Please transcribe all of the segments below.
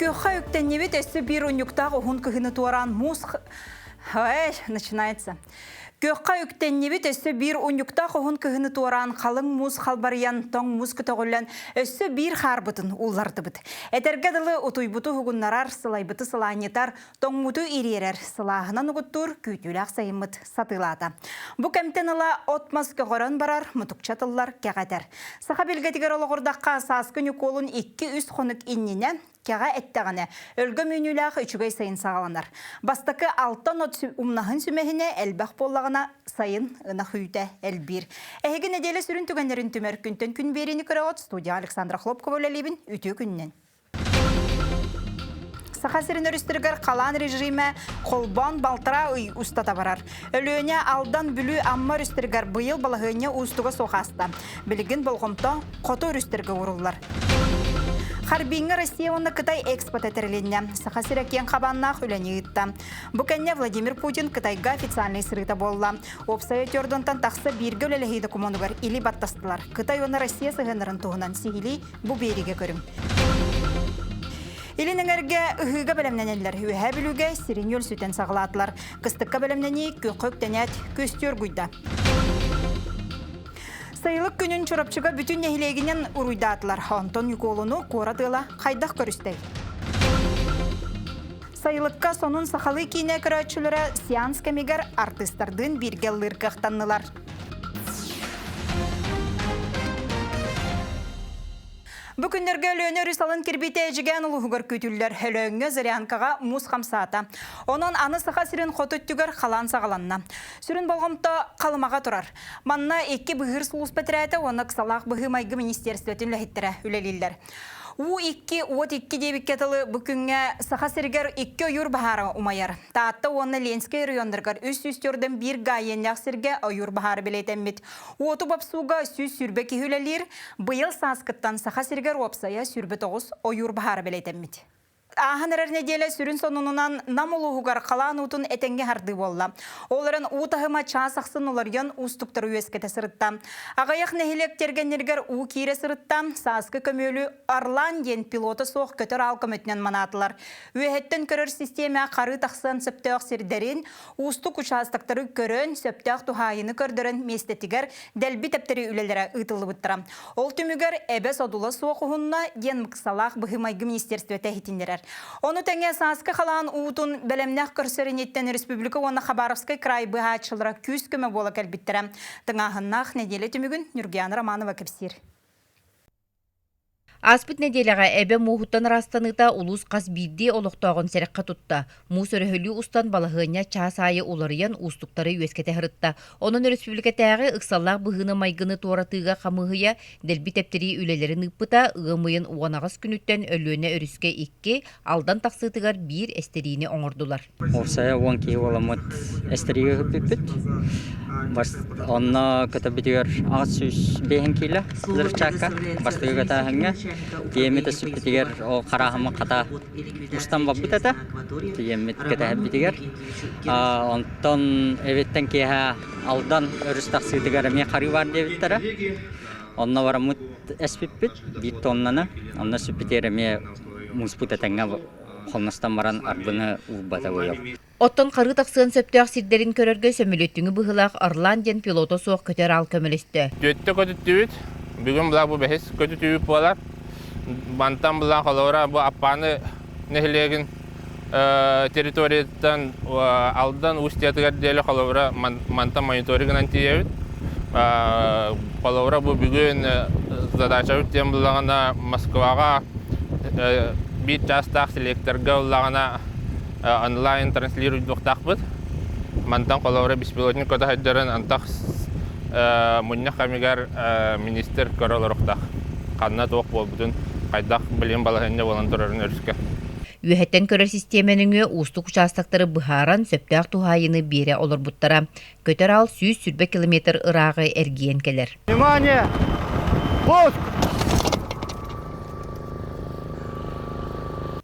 Күөххэ үктэннибит өссө биир унньуктаах уһун кыһыны туораан муус Эй, начинается. Күөххэ үктэннибит өссө биир унньуктаах уһун кыһыны туораан халыҥ муус халбарыйан, тоҥ муус көтөҕүллэн өссө биир хаарбытын уллардыбыт. Этэргэ дылы утуйбуту уһугуннарар, сылайбыты сылаанньытар, тоҥмуту ириэрэр, сылааһынан угуттуур күүтүүлээх сайыммыт сатыылаата. Бу кэмтэн ыла от-мас көҕөрөн барар, мутукча тыллар кэҕэтэр. Саха билгэтигэр олоҕурдахха, сааскы Ньукуолун 2-3 хонук иннинэ кэҕэ эттэҕинэ, өлгөм үүнүүлээх үчүгэй сайын саҕаланар. Бастакы алтан от умнаһын сүмэһинэ элбэх буоллаҕына, сайын ынах үүтэ элбиир. Эһиги нэдиэлэ сүрүн түгэннэрин түмэр күнтэн күн биэриини көрөҕүт. Студия Александра Хлопкова үлэлиибин. Үтүө күнүнэн! Саха сирин өрүстэригэр халаан режимэ холбоон балтараа ый устата барар. Өлүөнэ, Алдан, Бүлүү, Амма өрүстэригэр быйыл балаһыанньа уустуга суох ааста. Билигин болҕомто хоту өрүстэргэ ууруллар. Харбиҥҥа Россия уонна Кытай экспота тэрилиннэ. Саха сирэ киэҥ хабааннаах үлэни ыытта. Бу кэннэ Владимир Путин Кытайга официальнай сырыыта буолла. Уопсай өтөрдонтон тахса бииргэ үлэлэһии докумуонугар или баттастылар. Кытай уонна Россия сыһыаннарын туһунан сиһилии Бу биэриигэ көрүҥ. Илин эҥэргэ ыһыыга бэлэмнэнэллэр. Үөһээ Бүлүүгэ сирин сүтэн саҕалаатылар. Кыстыкка бэлэмнэнии күөххэ үктэнээт күөстүү оргуйда. Сайылык күнүн Чурапчыга бүтүн нэһилиэгинэн уруйдаатылар. Онтон Ньукуолуну куорат ыала хайдах көрүстэй? Сайылыкка сонун сахалыы киинэ көрөөччүлэрэ сеанс кэмигэр артыыстардыын бииргэ ыллыыр кыахтаннылар. Бу күннэргэ Өлүөнэ өрүс алын кирбиитэ Эдьигээн улууһугар күүтүллэр. Өлөөҥҥө Зырянкаҕа муус хамсаата. Онон аны Саха сирин хоту өттүгэр халаан саҕаланна. Сүрүн болҕомто Халымаҕа турар. Манна икки быыһыыр сулууспа этэрээтэ уонна ыксалаах быһыы-майгы министиэристибэтин үлэһиттэрэ үлэлииллэр. Уу икки, уот икки диэбиккэ тылы бу күҥҥэ Саха сиригэр икки ойуур баһаара умайар. Таатта уонна Ленскэй оройуоннарыгар 304 1 га иэннээх сиргэ ойуур баһаара бэлиэтэммит. Уоту бопсууга 120 киһи үлэлиир. Быйыл сааскыттан Саха сиригэр уопсайа 29 ойуур баһаара бэлиэтэммит. Ааһан эрэр нэдиэлэ сүрүн сонунунан Нам улууһугар халаан уутун этэҥҥэ хардыы буолла. Ол эрэн уу таһыма чаас ахсын уларыйан уустуктары үөскэтэ сырытта. Аҕыйах нэһилиэк тиэргэннэригэр уу киирэ сырытта, сааскы көмүөлү Орлан диэн пилота суох көтөр аал көмөтүнэн манаатылар. Үөһэттэн көрөр систиэмэ харыы тахсыан сөптөөх сирдэрин, уустук учаастактары көрөн, сөптөөх туһаайыыны көрдөрөн миэстэтигэр дэлби тэптэрии үлэлэрэ ыытыллыбыттара. Ол түмүгэр эбэ содула суох уһунна диэн ыксалаах быһыы-майгы министиэристибэтэ иһитиннэрэр. Ону тэҥэ сааскы халаан уутун бэлэмнээх көрсөр инниттэн республика уонна Хабаровскай край быыһааччылара күүс-көмө буола кэлбиттэрэ. Тыҥааһыннаах нэдиэлэ түмүгүн Нюргиана Романова кэпсиир. Ааспыт нэдиэлэҕэ эбэ мууһуттан ыраастаныыта улуус хас биирдии олохтооҕун сэрэххэ тутта. Муус өрөһөлүү устан балаһыанньа чаас аайы уларыйан уустуктары үөскэтэ сырытта. Онон өрөспүүбүлүкэтээҕи ыксаллаах быһыыны-майгыны туоратыыга хамыыһыйа дэлби тэптэрии үлэлэрин ыыппыта ыам ыйын 18 күнүттэн Өлүөнэ өрүскэ икки, Алдан тахсыытыгар биир эстэриини оҥордулар. Уопсайа 10 киһи буоламмыт эстэриигэ көппүппүт. Онно көтөрбүтүгэр 805 киилэ взрывчатка бастакы көтөөһүҥҥэ. Тиэммит өссүппүтүгэр ол харааһыммыт хата устан барбыт этэ. Тиэммит кэтэһэрбитигэр. Онтон эбиттэн киэһэ Алдан өрүс тахсыытыгар эмиэ харыы баар диэбиттэрэ. Онно бараммыт эспиппит биир тоннаны. Онно сүппүтүгэр эмиэ мууспут этэҥҥэ хонностон баран арбыны уурбата быйыл. Оттон харыы тахсыан сөптөөх сирдэрин көрөргө сөмөлүөттүҥү быһыылаах Орлан диэн пилота суох көтөр аал көмөлөстө. Түөттэ көтүттүбүт. Бүгүн була бу бэһис көтүтүүбүт буолар. Мантан була холобура бу Аппааны нэһилиэгин территорияттан Алдан устьятыгар диэри холобура мантан мониторингынан тиийэбит. Холобура бу бүгүн задачабыт диэн буллаҕына Москваҕа биир чаастаах селекторга ыллаҕына онлайн транслируйдуохтаахпыт. Мантан холобура беспилотник көтө сылдьарын антах мунньах кэмигэр министр көрө олоруохтаах. Ханна туох буолбутун, хайдах билим балаһыанньа буолан турарын өрүскэ. Үөһэттэн көрөр систиэмэ нөҥүө уустук учаастактары быһааран, сөптөөх туһаайыыны биэрэ олорбуттара. Көтөр аал 120 километр ырааҕы эргийэн кэлэр. Внимание! Пуск!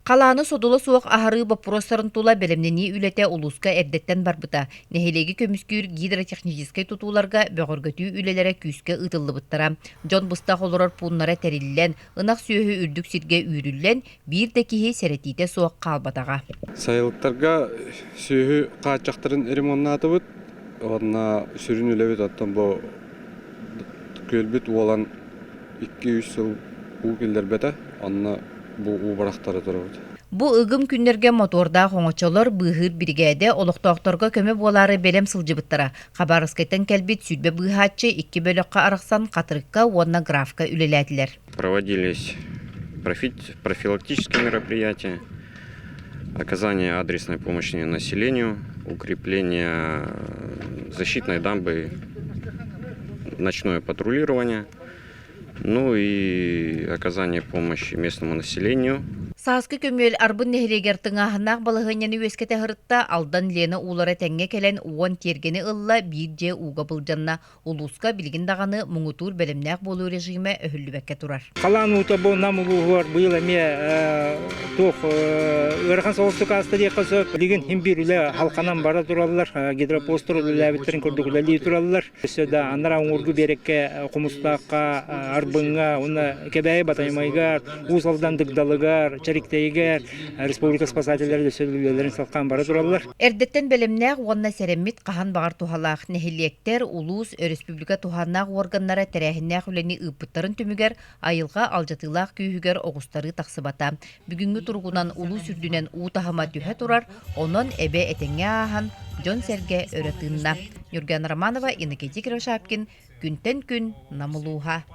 Халааны содула суох аһарыы боппуруостарын тула бэлэмнэнии үлэтэ улууска эрдэттэн барбыта. Нэһилиэги көмүскүүр гидротехническэй тутууларга бөҕөргөтүү үлэлэрэ күүскэ ыытыллыбыттара. Дьон быстах олорор пууннара тэриллэн, ынах сүөһү үрдүк сиргэ үүрүллэн, биир да киһи сэрэтиитэ суох хаалбатаҕа. Сайылыктарга сүөһү хааччахтарын ремоннаатыбыт уонна сүрүн үлэбит оттон бу күөлбүт уолан 2-3 сыл уу киллэрбэтэ, онно бу уу барахтара турабыт. Бу ыгым күннэргэ мотуордаах оҥочолор, быыһыыр биригээдэ олохтоохторго көмө буолаары бэлэм сылдьыбыттара. Хабаровскайтан кэлбит 20 быыһааччы икки бөлөххө арахсан Хатырыкка уонна Графка үлэлээтилэр. Проводились профилактические мероприятия, оказание адресной помощи населению, укрепление защитной дамбы, ночное патрулирование, ну и оказание помощи местному населению. Сааскы көмүөл Арбын нэһилиэгэр тыҥааһыннаах балаһыанньаны үөскэтэ сырытта, Алдан Лена уулара тэҥҥэ кэлэн 10 тиэргэни ылла, биир дьиэ ууга былдьанна. Улууска билигин даҕаны муҥутуур бэлэмнээх буолуу режимэ өһүллүбэккэ турар. Халаан уута бу Нам улууһугар быйыл эмиэ туох ыарахан соҕустук ааста диэххэ сөп. Билигин син биир үлэ халханан бара тураллар, гидропостар үлэлээбиттэрин курдук үлэлии тураллар. Өссө да анараа уҥуоргу биэрэккэ Хомустаахха, Арбыҥҥа уонна Кэбээйи Батаймайга, Уус Алдан Дыгдалыгар, Чэриктэйигэр республика спасателлэрэ өссө үлэлэрин салҕаан бара тураллар. Эрдэттэн бэлэмнээх уонна сэрэммит хаһан баҕар туһалаах нэһилиэктэр, улуус, өрөспүүбүлүкэ туһааннаах уорганнара тэрээһиннээх үлэни ыыппыттарын түмүгэр айылҕа алдьатыылаах күүһүгэр оҕустарыы тахсыбата. Бүгүҥҥү туругунан улуус үрдүнэн уу таһыма түһэ турар, онон эбэ этэҥҥэ ааһан, дьон-сэргэ өрө тыынна. Нюрган Романова, Иннокентий Кривошапкин, Күнтэн күн Нам улууһа.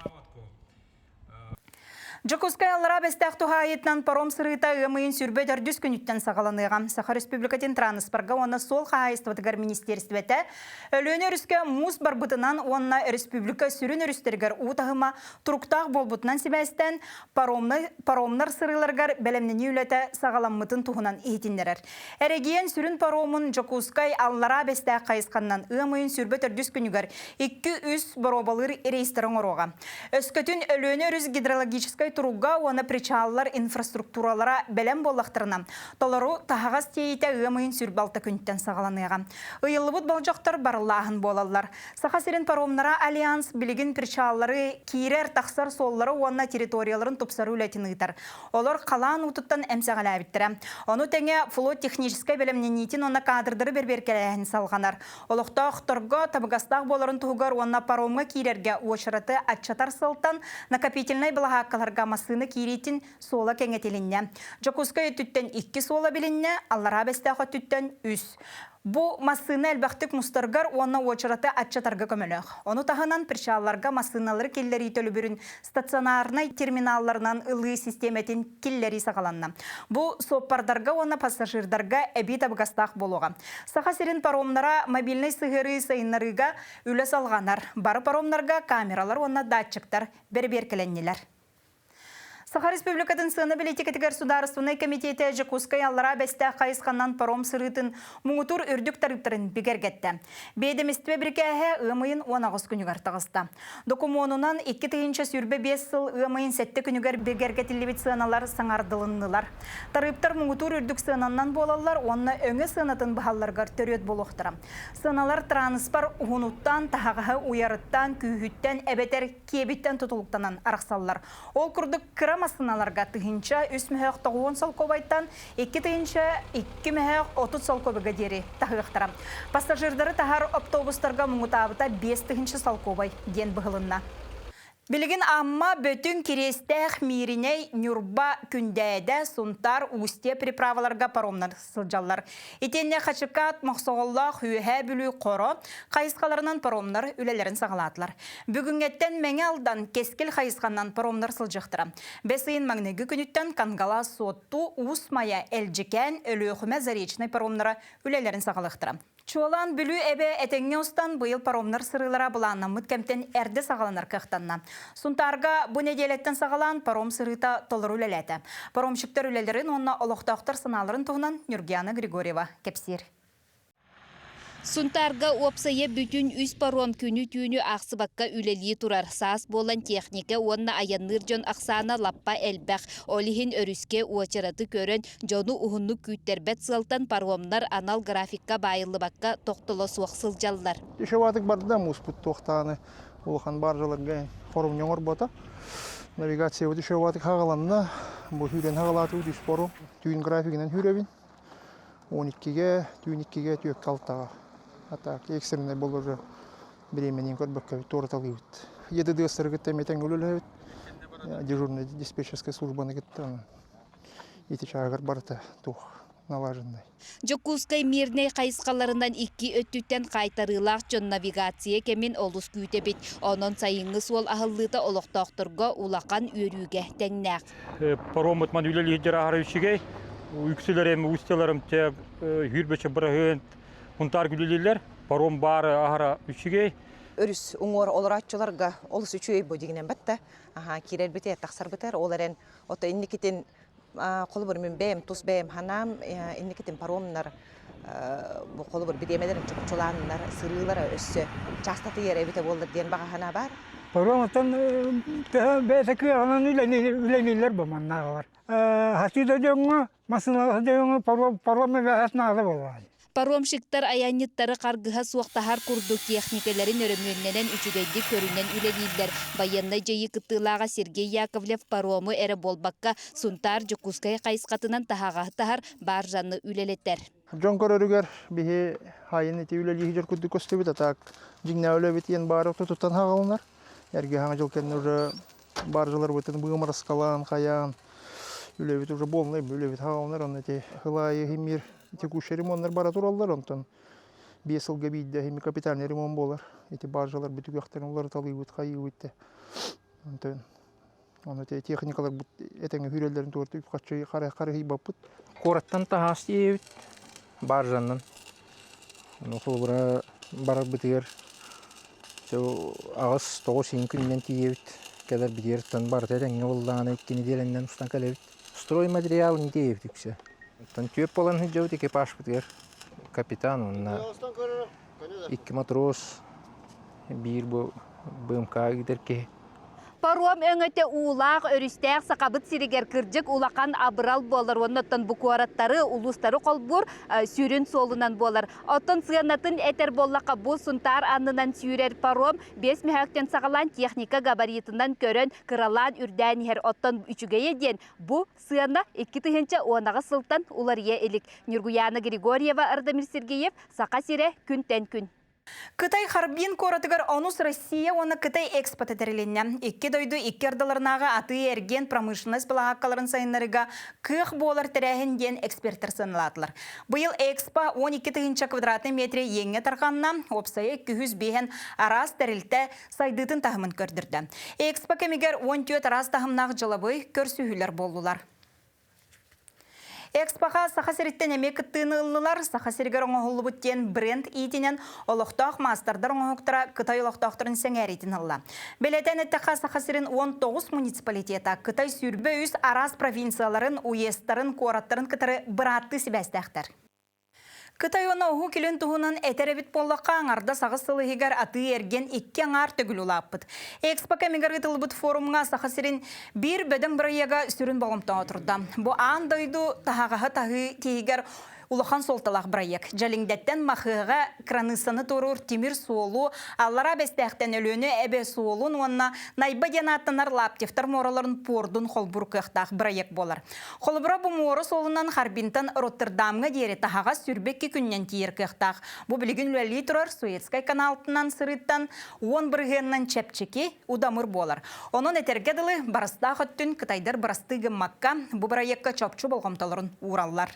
Дьокуускай Аллараа Бэстээх туһаайытынан паром сырыыта ыам ыйын 24 күнүттэн саҕаланыаҕа. Саха Республикатын тырааныспарга уонна суол хаһаайыстыбатыгар министиэристибэтэ Өлүөнэ өрүскэ муус барбытынан уонна республика сүрүн өрүстэригэр уу таһыма туруктаах буолбутунан сибээстээн паромнар сырыыларыгар бэлэмнэнии үлэтэ саҕаламмытын туһунан иһитиннэрэр. Эрэгийиэн сүрүн паромун Дьокуускай Аллараа Бэстээх хайысханнан ыам ыйын 24 күнүгэр 2-3 боруобалыыр рейстэр оҥоруоҕа. Өскөтүн Өлүөнэ өрүс гидрологическай туруга уонна причаллар инфраструктуралара бэлэм буоллахтарына, толору таһаҕас тиэйиитэ ыам ыйын 26 күнтэн саҕаланыаҕа. Ыйыллыбыт болдьохтор барыллааһын буолаллар. Саха сирин паромнара Альянс билигин причаллары киирэр-тахсар суоллары уонна территорияларын тупсарыы үлэтин ыытар. Олор халаан уутуттан эмсэҕэлээбиттэрэ. Ону тэҥэ флот техническэй бэлэмнэниитин уонна кадрдары бэрбиэркэлээһин салҕанар. Олохтоохторго табыгастаах буоларын туһугар уонна паромҥа киирэргэ уочараты аччатар сылтан накопительнай былаһааккаларга массыына киириитин суола кэҥэтилиннэ. Дьокуускай өттүттэн икки суола билиннэ, Аллараа Бэстээх өттүттэн үс. Бу массыына элбэхтик мустаргар уонна уочараты аччатарга көмөлөөх. Ону таһынан причалларга массыыналары киллэрии төлөбүрүн стационарнай терминалларынан ылыы систиэмэтин киллэрии саҕаланна. Бу суоппардарга уонна пассажирдарга эбии табыгастаах буолуоҕа. Саха сирин паромнара мобильнай сыһыарыы сайыннарыыга үлэ салҕанар. Бары паромнарга камералар уонна датчиктар бэрэбиэркэлэннилэр. Саха Республикатын сыана бэлиитикэтигэр судаарыстыбаннай кэмитиэтэ Дьокуускай Аллараа Бэстээх хайысханан паром сырыытын муҥутуур үрдүк тарыыптарын бигэргэттэ. Биэдэмистибэ бирикээһэ ыам ыйын 18 күнүгэр таҕыста. Докумуонунан 2025 сыл ыам ыйын сэттэ күнүгэр бигэргэтиллибит сыаналар саҥардылыннылар. Тарыыптар муҥутуур үрдүк сыананнан буолаллар уонна өҥө сыанатын быһалларыгар төрүөт буолуохтара. Сыаналар тырааныспар уһунуттан, таһаҕаһы уйарыттан, күүһүттэн эбэтэр киэбиттэн тутулуктанан арахсаллар. Ол курдук кыра массыыналарга 1003 90 солкуобайтан 2002 мөһөөх 30 солкуобайга диэри таһыахтара. Пассажирдары таһар автобустарга муҥутаабыта 5000 солкуобай диэн быһылынна. Билигин Амма, Бөтүҥ, Кириэстээх, Мииринэй, Ньурба, Күндээдэ, Сунтаар, Устье переправаларга паромнар сылдьаллар. Итиэннэ Хачыкаат, Мохсоҕоллоох, Үөһээ Бүлүү, Хоро хайысхаларынан паромнар үлэлэрин саҕалаатылар. Бүгүҥҥэттэн Мэҥэ Алдан, Кэскил хайысханан паромнар сылдьыахтара. Бэс ыйын маҥнайгы күнүттэн Кангалаас, Суотту, Уус Майа, Элдьикээн, Өлүөхүмэ, Заречнай паромнара үлэлэрин саҕалыахтара. Чуолаан Бүлүү эбэ этэҥҥэ устан быйыл паромнар сырыылара былааннаммыт кэмтэн эрдэ саҕаланар кыахтанна. Сунтаарга бу нэдиэлэттэн саҕалаан паром сырыыта толору үлэлээтэ. Паромщиктар үлэлэрин уонна олохтоохтор санааларын туһунан Нюргиана Григорьева кэпсиир. Сунтаарга уопсайа бүтүн үс паром күнү-түүнү аахсыбакка үлэлии турар. Саас буолан техника уонна айанныыр дьон ахсаана лаппа элбэх. Ол иһин өрүскэ уочараты көрөн, дьону уһуннук күүттэрбэт сыалтан паромнар анал графикка баайыллыбакка тохтоло суох сылдьаллар. Дешеватык барда мууспут туохтааны улахан баржаларга хоромньу оҥорбото. Навигация дешеватык хаҕаланна. Бу сүүрэн хаҕалаатыбыт үс паром. Түүн графигынан сүүрэбин. 12-гэ, түүн 2-гэ, түөркэ алтаҕа. А так экстренный болор бириэмэнин көрбөккө туораталыыбыт. ЕДДС-тары кытта эмиэ тэҥҥэ үлэлэһэбит. Дежурный диспетчерская службаны кытта ити чааһыгар барыта туох налаженный. Дьокуускай Мирнэй хайысхаларынан икки өттүттэн хаайтарыылаах дьон навигация кэмин олус күүтэбит. Онон сайыҥҥы суол аһыллыыта олохтоохторго улахан үөрүүгэ тэҥнээх. Пароммут ман үлэлиир аһара үчүгэй. Үксүлэрим, устьяларым те хүрбөчө быраһыын Хунтаар күлүлүүллэр. Паром баар аһара үчүгэй. Өрүс уҥуор олорооччуларга олус үчүгэй бу дигинэн батта. Аха киирэрбитигэр тахсарбытыгар ол эрэн ото инникитин холобур мин бэйэм тус бэйэм ханаам инникитин паромнар бу холобур бириэмэлэрин чопчулааннар сырыылара өссө чаастатыйар эбитэ буоллар диэн баҕа санаа баар. Паромтан бэйэтэ кыаҕынан үлэлииллэр бу маннааҕылар. Хасыы да дьоҥҥо, массыыналаах дьоҥҥо паром эбээт наада буоллаҕа. Паромщиктар айанньыттары харгыһа суох таһар курдук техникэлэрин өрөмүөннэнэн үчүгэйдик көрүнэн үлэлииллэр. Байыаннай дьайыы кыттыылааҕа Сергей Яковлев парому эрэ буолбакка, Сунтаар-Дьокуускай хайысхатынан таһаҕаһы таһар баржаны үлэлэтэр. Дьон көрөрүгэр биһи хайын ити үлэлии сылдьар курдук көстүбүт, а так дьиҥнээх үлэбит иэн баары тутуттан хаҕаланар. Эргэ хаҥа дьыл кэннэ уже баржаларбытын быымараскалаан, хайаан үлэбит уже полный үлэбит хаҕаланар. Онно ити хылаайы химир текущий ремоннар бара тураллар, онтон биэс сылга биирдэ хими капитальный ремонт буолар. Ити баржалар бүтүгүөхтэрин уларыталыыбыт, хайыыбыт те. Онтон ону те техникаларбыт этэҥҥэ хүрэллэрин туорта үп-харчы харыһыйбаппыт. Куораттан таһаас тиийэбит баржаннан. Ону холобура барарбытыгар аҕыс-тоҕус иин күнүнэн тиийэбит. Кэлэрбитигэр барыта этэҥҥэ буоллаҕына икки нэдиэлэннэн устан кэлэбит. Стройматериал не тиийэбит үксэ. Оттон түөрт буолан сылдьабыт экипажпытыгар капитан уонна икки матрос, биир бу БМК ыытар киһи. Паром өҥөтө уулаах, өрүстээх Сахабыт сиригэр кырдьык улахан абырал буолар уонна оттон бу куораттары, улуустары холбуур сүрүн суолунан буолар. Оттон сыанатын этэр буоллахха, бу Сунтаар аннынан сүүрэр паром биэс мөһөөктөн саҕалаан техника габаритынан көрөн, кыралаан үрдээн иһэр. Оттон үчүгэйэ диэн, бу сыана 2018 сылтан уларыйа илик. Ньургуяна Григорьева, Ардамир Сергеев, Саха сирэ күнтэн күн. Кытай Харбин куоратыгар онус Россия уонна Кытай экспота тэрилиннэ. Икки дойду икки ардыларынааҕы атыы-эргиэн промышленность былаһааккаларын сайыннарыыга кыах буолар тэрээһин диэн экспертэр сыаналаатылар. Быйыл экспо 12 тыһыынча квадратный метре иэҥҥэ тарҕанна, уопсайа 205 араас тэрилтэ сайдыытын таһымын көрдөрдө. Экспо кэмигэр 14 араас таһымнаах дьылабый көрсүһүүлэр буоллулар. Экспоҕа Саха сириттэн эмиэ кыттыыны ыллылар. Саха сиригэр оҥоһуллубут диэн бренд иитинэн олохтоох маастардар оҥоһуктара Кытай олохтоохторун сэҥээриитин ылла. Бэлиэтээн эттэххэ, Саха сирин 19 муниципалитета Кытай 23 араас провинцияларын, уездтарын, куораттарын кытары бырааттыы сибээстээхтэр. Кытай уонна Уһук Илин туһунан этэр эбит буоллахха, аҥардас аҕыс сыл иһигэр атыы-эргиэн икки аҥаар төгүл улааппыт. Экспо кэмигэр ыытыллыбыт форумҥа Саха сирин биир бөдөҥ бырайыага сүрүн болҕомтоҕо турда. Бу аан дойду таһаҕаһы таһыы тиһигэр улахан суолталаах бырайыак. Дьэлиҥдэттэн Махыаҕа кыраныыссаны туоруур тимир суолу, Аллараа Бэстээхтэн Өлүөнэ эбэ суолун уонна Найба диэн ааттанар Лаптевтар муораларын пуордун холбуур кыахтаах бырайыак буолар. Холобура, бу муора суолунан Харбинтан Роттердамҥа диэри таһаҕас 22 күнүнэн тиийэр кыахтаах. Бу билигин үлэлии турар Суэцкай каналтынан сырыыттан 10 бырыһыанынан чэпчэки, удамыр буолар. Онон этэргэ дылы, барыстаах өттүн кытайдар бырастыы гыммакка, бу бырайыакка чопчу болҕомтолорун уураллар.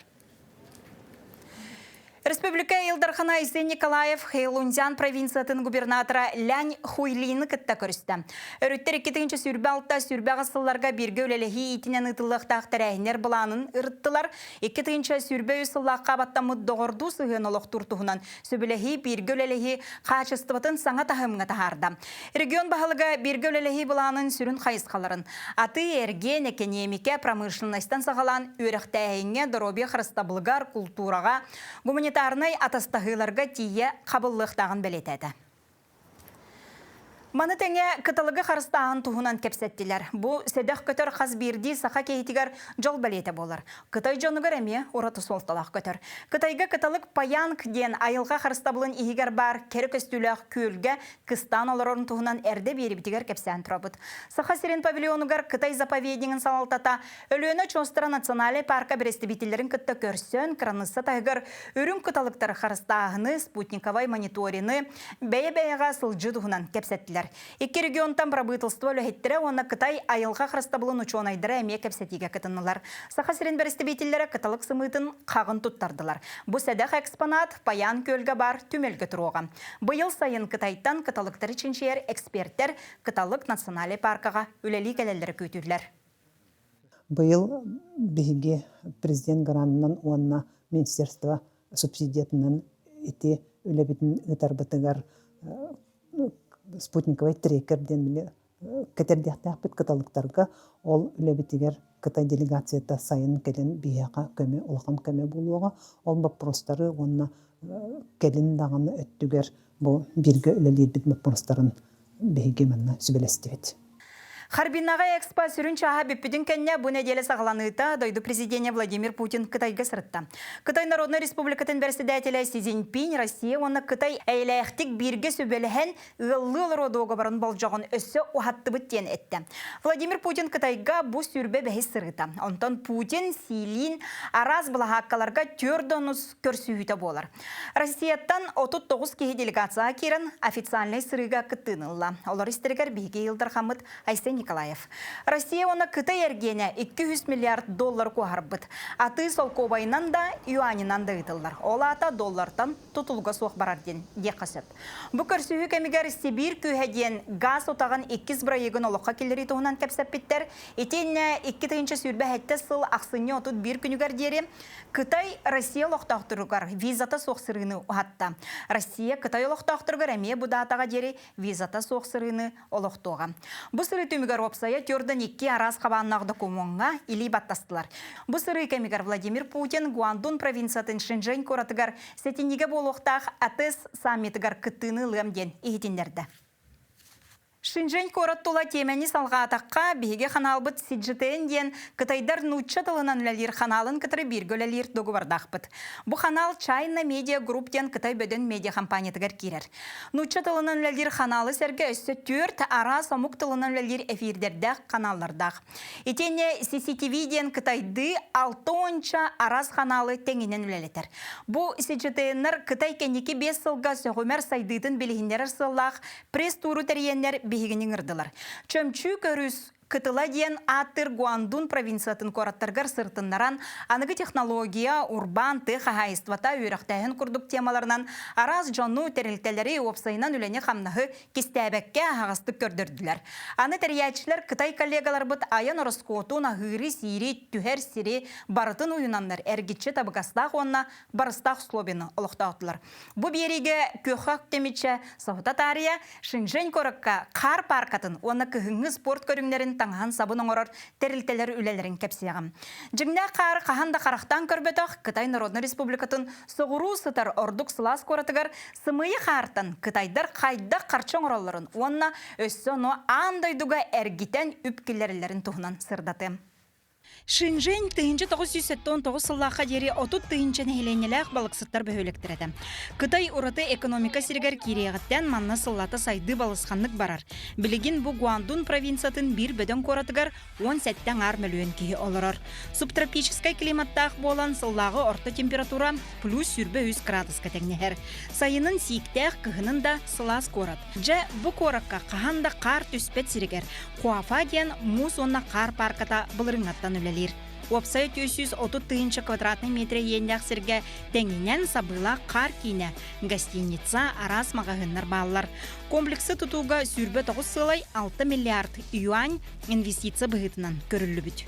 Республика Ил Дархана Айсен Николаев Хэйлунцзян провинциятын губернатора Лянь Хуйлины кытта көрүстэ. Өрүттэр 2026-28 сылларга бииргэ үлэлэһии иитинэн ыытыллыахтаах тэрээһиннэр былаанын ырыттылар. 2023 сыллаахха баттаммыт доҕордуу сыһыан олохтуур туһунан сөбүлэһии бииргэ үлэлэһии хаачыстыбатын саҥа таһымҥа таһаарда. Регион баһылыга бииргэ үлэлэһии былаанын сүрүн хайысхаларын атыы-эргиэн, экэниэмикэ, промышленностан саҕалаан үөрэхтээһиҥҥэ, доруобуйа харыстабылыгар, култуураҕа, гуманитарнай гуманитарнай атастаһыыларга тиийэ хабыллыахтааҕын бэлиэтээтэ. Маны тэҥэ кыталыгы харыстааһын туһунан кэпсэттилэр. Бу сэдэх көтөр хас биирдии саха киһитигэр дьол бэлиэтэ буолар. Кытай дьонугар эмиэ ураты суолталаах көтөр. Кытайга кыталык Паянг диэн айылҕа харыстабылын иһигэр баар кэрэ көстүүлээх күөлгэ кыстаан олорорун туһунан эрдэ биэрибитигэр кэпсээн турабыт. Саха сирин павильонугар Кытай заповеднигын салалтата Өлүөнэ очуостара национальнай парка бэрэстэбиитэллэрин кытта көрсөн, кыраныысса таһыгар үрүҥ кыталыктары харыстааһыны, спутниковай мониторины, бэйэ-бэйэҕэ сылдьыы туһунан кэпсэттилэр. Икки регионтан бырабыыталыстыба үлэһиттэрэ уонна Кытай айылҕа харыстабылын учуонайдара эмиэ кэпсэтиигэ кытыннылар. Саха сирин бэрэстэбиитэллэрэ кыталык сымыытын хаҕын туттардылар. Бу сэдэх экспонат Паян күөлгэ баар түмэлгэ туруоҕа. Быйыл сайын Кытайтан кыталыктары чинчийэр экспертэр Кыталык национальнай паркаҕа үлэлии кэлэллэрэ күүтүллэр. Быйыл биһиги президент гранынан уонна министерство субсидиятынан ити үлэбитин ыытарбытыгар спутниковай трекер диэн били кэтэрдиэхтээхпит кыталыктарга ол үлэбитигэр Кытай делегацията сайын кэлин биһиэхэ көмө улахан көмө буолуоҕа. Ол боппуруостары уонна кэлин даҕаны өттүгэр бу бииргэ үлэлиирбит боппуруостарын биһиги манна сүбэлэстибит. Харбинаҕа Экспо сүрүн чааһа бүппүтүн кэннэ бу нэдиэлэ саҕаланыыта дойду президенэ Владимир Путин Кытайга сырытта. Кытай Народнай Республикатын бэрэссэдээтэлэ Си Цзиньпинь Россия уонна Кытай эйэлээхтик бииргэ сүбэлэһэн ыаллыы олоруу дуогабарын болдьоҕун өссө уһаттыбыт диэн эттэ. Владимир Путин Кытайга бу 25-ис сырыыта. Онтон Путин Силин араас былаһааккаларга түөрт онус көрсүһүүтэ буолар. Россияттан 39 киһи делегацияҕа киирэн официальнай сырыыга кыттыыны ылла. Олор истэригэр биһиги Ил Дархаммыт Айсен Николаев. Россия уонна Кытай эргиэнэ 200 миллиард доллар куоһарбыт. Атыы солкуобайынан да, юанинан да ыытыллар. Ол аата доллартан тутулуга суох барар диэн диэххэ сөп. Бу көрсүһүү кэмигэр Сибиир күүһэ диэн газ утаҕын иккис бырайыагын олоххо киллэрии туһунан кэпсэппиттэр. Итиэннэ 2027 сыл ахсынньы 31 күнүгэр диэри Кытай Россия олохтоохторугар визата суох сырыыны уһатта. Россия Кытай олохтоохторугар эмиэ бу даатаҕа диэри визата суох сырыыны олохтуоҕа. Бу сырыы түмүгэр уопсайа төрдөн икки араас хабааннаах докумуоҥҥа илии баттастылар. Бу сырыы кэмигэр Владимир Путин Гуандун провинциятын Шэньчжэнь куоратыгар сэтинньигэ буолуохтаах АТЭС саммитыгар кыттыыны ылыам диэн иһитиннэрдэ. Шинжэнь куорат тула тиэмэни салҕаатахха, биһиги ханаалбыт CGTN диэн кытайдар нуучча тылынан үлэлиир ханаалын кытары бииргэ үлэлиир дуогабардаахпыт. Бу ханаал China Media Group диэн Кытай бөдөҥ медиа компаниятыгар киирэр. Нуучча тылынан үлэлиир ханаалы сэргэ өссө түөрт араас омук тылынан үлэлиир эфирдэрдээх ханааллардаах. Итиэннэ CCTV диэн кытайдыы алта уонча араас ханаалы тэҥинэн үлэлэтэр. Бу CGTN-нар Кытай кэнники биэс сылга сөҕүмэр сайдыытын билиһиннэрэр сыаллаах Пресс-тууру тэрийэннэр биһигини ыҥырдылар. Чөмчүүк өрүс Кытыла диэн ааттыыр Гуандун провинциятын куораттарыгар сырытыннаран, аныгы технология, урбаан, тыа хаһаайыстыбата, үөрэхтээһин курдук темаларынан араас дьону, тэрилтэлэри, уопсайынан үлэни-хамнаһы кистээбэккэ аһаҕастык көрдөрдүлэр. Аны тэрийээччилэр Кытай коллегаларбыт айан ороскуотун, аһыыры-сиири, түһэр сири барытын уйунаннар эргиччи табыгастаах уонна барыстаах условияны олохтоотулар. Бу биэриигэ Күөххэ Өктөмичэ соһута таарыйа Шэньчжэнь куоракка хаар пааркатын уонна кыһыҥҥы спорт көрүҥнэрин таҥаһын-сабын оҥорор тэрилтэлэр үлэлэрин кэпсиэҕим. Дьиҥнээх хаары хаһан да харахтаан көрбөтөх Кытай Народнай Республикатын соҕуруу сытар ордук сылаас куоратыгар сымыйы хаартан кытайдар хайдах харчы оҥороллорун уонна өссө ону аан дойдуга эргитэн үп киллэрэллэрин туһунан сырдатыам. Шинжэнь 1979 сыллаахха диэри 30 тыһыынча нэһилиэнньэлээх балыксыттар бөһүөлэктэрэ этэ. Кытай ураты экономика сиригэр киириэҕиттэн манна сыллата сайдыы балысханнык барар. Билигин бу Гуандун провинциятын биир бөдөҥ куоратыгар 17 аҥаар мөлүйүөн киһи олорор. Субтропическай климаттаах буолан сыллааҕы орто температура плюс 23 градуска тэҥнэһэр. Сайынын сииктээх, кыһынын да сылаас куорат. Дьэ, бу куоракка хаһан да хаар түспэт сиригэр Хуафа диэн муус уонна хаар паарката былырыыҥҥаттан үлэлиир. Уопсайа 430 тыһыынча квадратнай метрэ иэннээх сиргэ тэҥинэн сабыылаах хаар киинэ, гостиница, араас маҕаһыыннар бааллар. Комплексы тутууга 29 сыалай 6 миллиард юань инвестиция быһыытынан көрүллүбүт.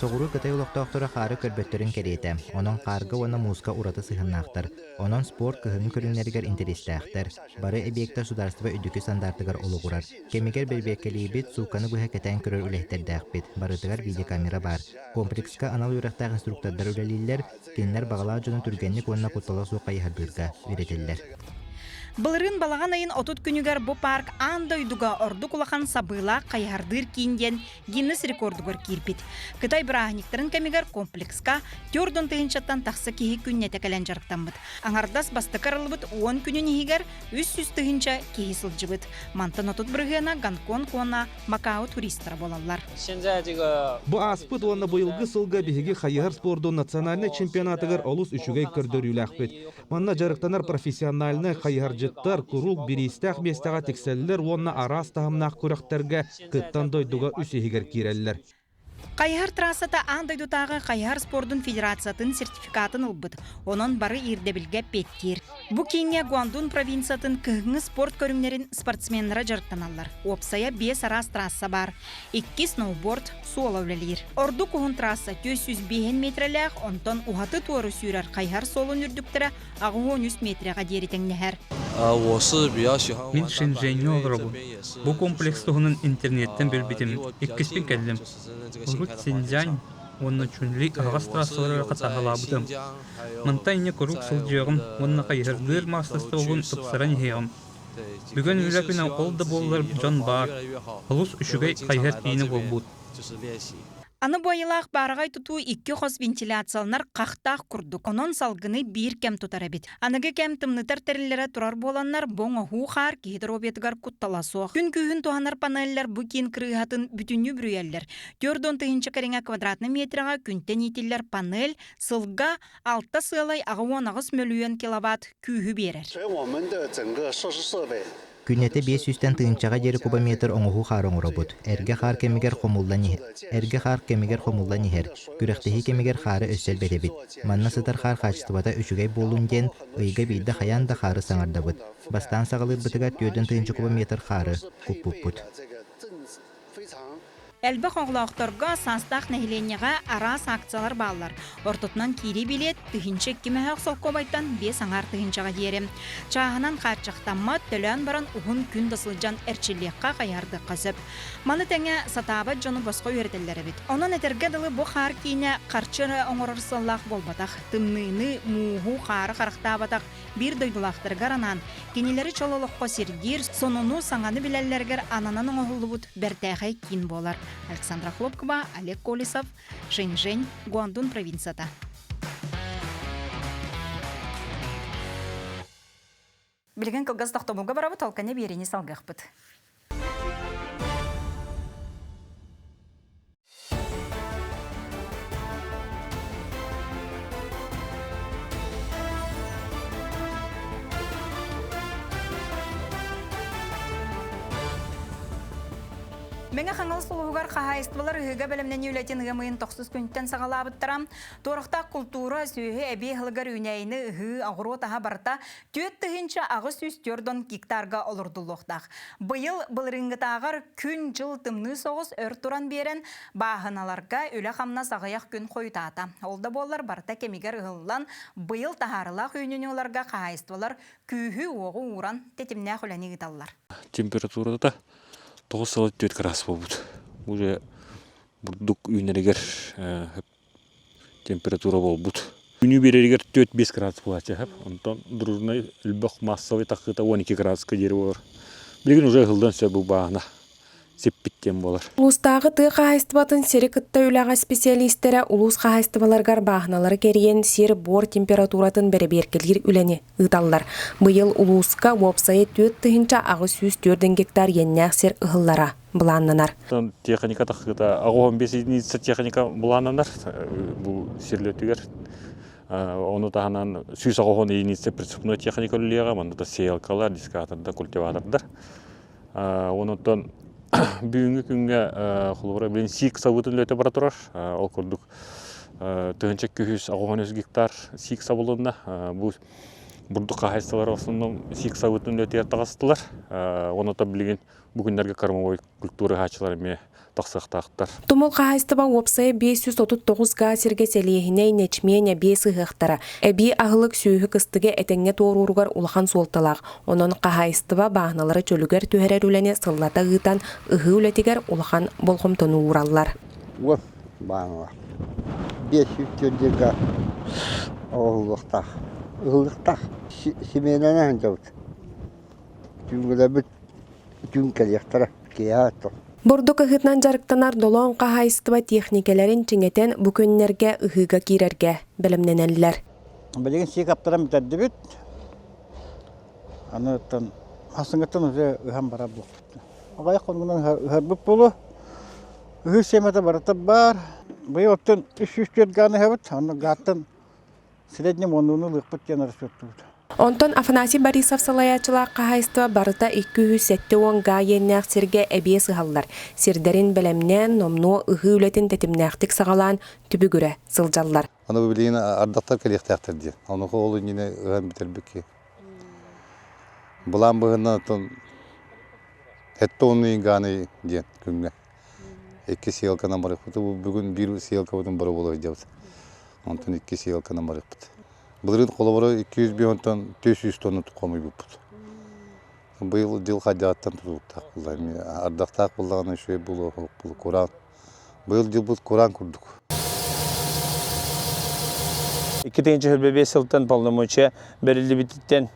Соҕуруу Кытай олохтоохторо хаары көрбөттөрүн кэриэтэ, онон хаарга уонна мууска ураты сыһыаннаахтар. Онон спорт кыһыҥҥы көрүҥнэригэр интэриэстээхтэр. Бары эбийиэктэр судаарыстыба үрдүкү стандартыгар олоҕурар. Кэмигэр бэрэбиэркэлиибит, суукканы быһа кэтээн көрөр үлэһиттэрдээхпит. Барытыгар видеокамера баар. Комплекска анал үөрэхтээх инструктордар үлэлииллэр, кинилэр баҕалаах дьону түргэнник уонна куттала суох хайыһардыырга үөрэтэллэр. Былырыын балаҕан ыйын 30 күнүгэр бу парк аан дойдуга ордук улахан сабыылаах хайыһардыыр киин диэн Гиннес рекордугар киирбит. Кытай бырааһынньыктарын кэмигэр комплекска 40 тыһыынчаттан тахса киһи күннэтэ кэлэн дьарыктаммыт. Аҥардас бастакы арыллыбыт 10 күнүн иһигэр 300 тыһыынча киһи сылдьыбыт. Мантан 30 бырыһыана Гонконг уонна Макао туристара буолаллар. Бу ааспыт уонна быйылгы сылга биһиги хайыһар спордун национальнай чемпионатыгар олус үчүгэй көрдөрүүлээхпит. Манна дьарыктанар профессиональнай хайыһардьыттар куруук бириистээх миэстэҕэ тиксэллэр уонна араас таһымнаах күрэхтэргэ кыттан дойдуга үс иһигэр киирэллэр. Хайыһар трассата аан дойдутааҕы хайыһар спордун федерациятын сертификатын ылбыт, онон бары ирдэбилгэ эппиэттиир. Бу кииҥҥэ Гуандун провинциятын кыһыҥҥы спорт көрүҥнэрин спортсменнара дьарыктаналлар. Уопсайа биэс араас трасса баар. Икки сноуборд суола үлэлиир. Ордук уһун трасса 405 метрэлээх, онтон уһаты-туору сүүрэр хайыһар суолун үрдүктэрэ 83 метрэҕэ диэри тэҥнэһэр. Мин Шэньчжэҥҥэ олоробун. Бу комплекс туһунан интернеттэн билбитим, иккиспин кэллим. Урут Синьцзянь уонна Чунли аһаҕас трассаларыгар хатааһылаабытым. Мантан инньэ куруук сылдьыаҕым уонна хайыһардыыр маастарыстыбабын тупсаран иһиэҕим. Бүгүн үлэ күнэ ол да буоллар дьон баар, олус үчүгэй хайыһар киинэ буолбут. Аны бу айылаах баараҕай тутуу икки хос вентиляцияланар хахтаах курдук, онон салгыны биир кэм тутар эбит. Аныгы кэм тымнытар тэриллэрэ турар буоланнар, бу оҥоһуу хаар киһи доруобуйатыгар куттала суох. Күн күүһүн туһанар панеллэр бу киин кырыыһатын бүтүннүү бүрүйэллэр. 40 тыһыынча кэриҥэ квадратный метрэҕэ күнтэн иитиллэр панель сылга алта сыалай 88 мөлүйүөн киловатт күүһү биэрэр. Күннэтэ 500-тэн тыһыынчаҕа диэри кубометр оҥоһуу хаары оҥоробут. Эргэ хаар кэмигэр хомуллан иһэр. Эргэ хаар кэмигэр хомуллан иһэр. Күрэхтэһии кэмигэр хаары өссө элбэтэбит. Манна сытар хаар хаачыстыбата үчүгэй буоллун диэн, ыйга биирдэ хайаан да хаары саҥардабыт. Бастаан саҕалыырбытыгар 4 тыһыынча кубометр хаары куппуппут. Элбэх оҕолоохторго, саастаах нэһилиэнньэҕэ араас акциялар бааллар. Ортотунан киирии билиэт 1002 мөһөөх солкуобайтан 5,5 тыһыынчаҕа диэри. Чааһынан хааччахтаммат, төлөөн баран уһун күн да сылдьан эрчиллиэххэ, хайыһардыахха сөп. Маны тэҥэ сатаабат дьону босхо үөрэтэллэр эбит. Онон этэргэ дылы бу хаар киинэ харчы эрэ оҥорор сыаллаах буолбатах. Тымныыны, мууһу, хаары харахтаабатах биир дойдулаахтарыгар анаан, кинилэри чол олоххо сирдиир, сонуну, саҥаны билэллэригэр ананан оҥоһуллубут бэртээхэй киин буолар. Александра Хлопкова, Олег Колесов, Шэньчжэнь, Гуандун провинцията. Билигин кылгас тохтобулга барабыт, ол кэннэ биэриини салгыахпыт. Мэҥэ Хаҥалас улууһугар хаһаайыстыбалар ыһыыга бэлэмнэнии үлэтин ыам ыйын тохсус күнтэн саҕалаабыттара. Туорахтаах култуура, сүөһү эбии аһылыгар үүнээйини ыһыы, оҕуруот аһа барыта 4804 гектарга олордуллуохтаах. Быйыл былырыыҥҥытааҕар күн-дьыл тымныы соҕус өр туран биэрэн, бааһыналарга үлэ-хамнас аҕыйах күн хойутаата. Ол да буоллар барыта кэмигэр ыһыллан, быйыл таһаарылаах үүнүүнү ыларга хаһаайыстыбалар күүһү-уоҕу ууран тэтимнээх үлэни ыыталлар. Температурата 9 сыл 4 градус буолбут. Уже бурдук үүнэригэр температура буолбут. Күнүү биэрэригэр 4-5 градус буолааччы сөп. Онтон дружнай элбэх массовай тахсыыта 12 градуска диэри буолар. Билигин уже ыһыллыан сөп бу бааһына сиппит диэн буолар. Улуустааҕы тыа хаһаайыстыбатын сири кытта үлэҕэ специалистэрэ улуус хаһаайыстыбаларыгар бааһыналары кэрийэн сир-буор температуратын бэрэбиэркэлиир үлэни ыыталлар. Быйыл улууска уопсайа 4804 гектар иэннээх сир ыһыллара былааннанар. Техника тахсыыта 85 единица техника былааннанар бу сирлетигэр. Ону таһынан 180 единица прицепной техника үлэлиэҕэ, манна да сеялкалар, дискатордар, культиватордар. Онуттан бүгүҥҥү күҥҥэ холобура билин сиик сабыытын үлэтэ бара турар. Ол курдук 1283 гектар сиик сабылынна. Бу Бурдук хаһаайыстыбалара основном сиик сабыытын үлэтигэр таҕыстылар. Онуота билигин бу күннэргэ кормовой культура ыһааччылар эмиэ тахсыахтаахтар. Тумул хаһаайыстыба уопсайа 539 гаа сиргэ сэлиэһинэй, нэчмиэн, эбиэс ыһыахтара. Эбии аһылык сүөһү кыстыгы этэҥҥэ туорууругар улахан суолталаах. Онон хаһаайыстыба бааһыналары чөлүгэр түһэрэр үлэни сыллата ыытан, ыһыы үлэтигэр улахан болҕомтону уураллар. Уот бааһыналар 504 га оҥоһуллуохтаах, ыһыллыахтаах. Симиэнэнэн сылдьабыт. Түүҥҥүлэрбит түүн кэлиэхтэрэ, киэһэ оттон. Бурдук ыһыытынан дьарыктанар Долоон хаһаайыстыба техникэлэрин чиҥэтэн бу күннэргэ ыһыыга киирэргэ бэлэмнэнэллэр. Билигин сиик аптаран бүтэрдибит. Аны оттон хасыҥыттан уже ыһан барар буолбут. Аҕыйах хонугунан ыһарбыт буолуо. Ыһыы сиэмэтэ барыта баар. Быйыл оттон 304 гааны ыһабыт. Онно гааттан среднем уоннууну ылыахпыт диэн расчеттуубут. Онтон Афанасий Борисов салайааччылаах хаһаайыстыба барыта 270 гаа иэннээх сиргэ эбиэс ыһаллар. Сирдэрин бэлэмнээн, номнуо ыһыы үлэтин тэтимнээхтик саҕалаан түбүгүрэ сылдьаллар. Аны бу билигин ардахтар кэлиэхтээхтэр диэн. Онуоха ол иннинэ ыһан бүтэрбикки. Былаан быһыынан оттон 70 гааны диэн күҥҥэ. Икки сиэлканан барыахпыт. Бүгүн биир сиэлкабытын бары буола сылдьабыт. Онтон икки сиэлканан барыахпыт. Былырыын холобура 205 онтон 400 тонна хомуйбуппут. Быйыл дьыл хайдаҕыттан тутулуктаах буолла. Ардахтаах буоллаҕына үчүгэй буолуо, кураан. Быйыл дьылбыт кураан курдук. 2025 сылтан полномочия бэриллибититтэн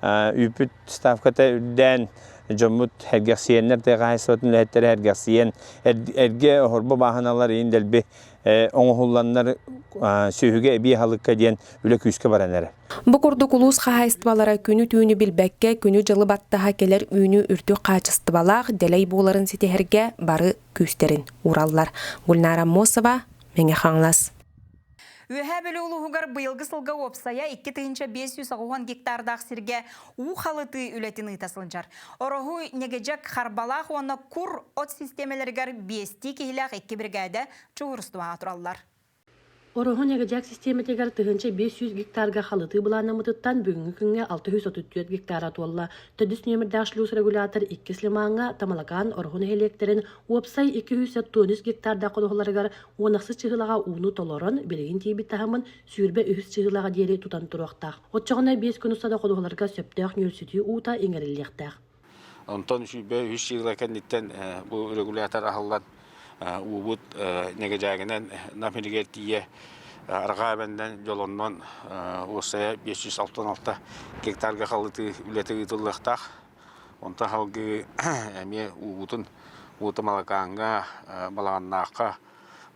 үүпүт ставката үрдээн дьоммут эргэхсийэннэр тыа хаһаайыстыбатын үлэһиттэрэ эргэхсийэн эргэ оһорбо бааһыналар иин дэлби оҥоһулланнар сүөһүгэ эбии аһылыкка диэн үлэ күүскэ баран эрэр. Бу курдук улуус хаһаайыстыбалара күнү-түүнү билбэккэ, күнү-дьылы баттаһа кэлэр үүнүү үрдүк хаачыстыбалаах дэлэй буоларын ситиһэргэ бары күүстэрин уураллар. Гульнара Аммосова, Мэҥэ Хаҥалас. Үөһээ Бүлүү улууһугар быйылгы сылга уопсайа 2580 гектардаах сиргэ уу халытыы үлэтин ыыта сылдьар. Ороһу, Ньэгэдьэк, Харбалаах уонна Кур от систиэмэлэригэр биэстии киһилээх икки биригээдэ чугурустубаҕа тураллар. Ороһу Ньэгэдьэк систиэмэтигэр 1500 гектарга халытыы былааннаммытыттан бүгүҥҥү күҥҥэ 634 гектара туолла. Төрдүс нүөмэрдээх шлюз-регулятор иккис лимаҥҥа Тамалакаан Ороһу нэһилиэктэрин уопсай 273 гектардаах ходуһаларыгар уон ахсыс чыһыылаҕа ууну толорон, билигин тиийбит таһымын 23 чыһыылаҕа диэри тутан туруохтаах. Оччоҕуна биэс күн устата ходуһаларга сөптөөх нүөлсүтүү уута иҥэриллиэхтээх. Онтон 23 чыһыыла кэнниттэн бу регулятор аһыллан уубут нэгэдьээгинэн Нам иһигэр тиийэ арҕаа эбэннэн дьолоннон уопсайа 566 гектарга халытыы үлэтэ ыытыллыахтаах. Онтон салгыы эмиэ уубутун уута Малакааҥҥа, Балаҕаннаахха,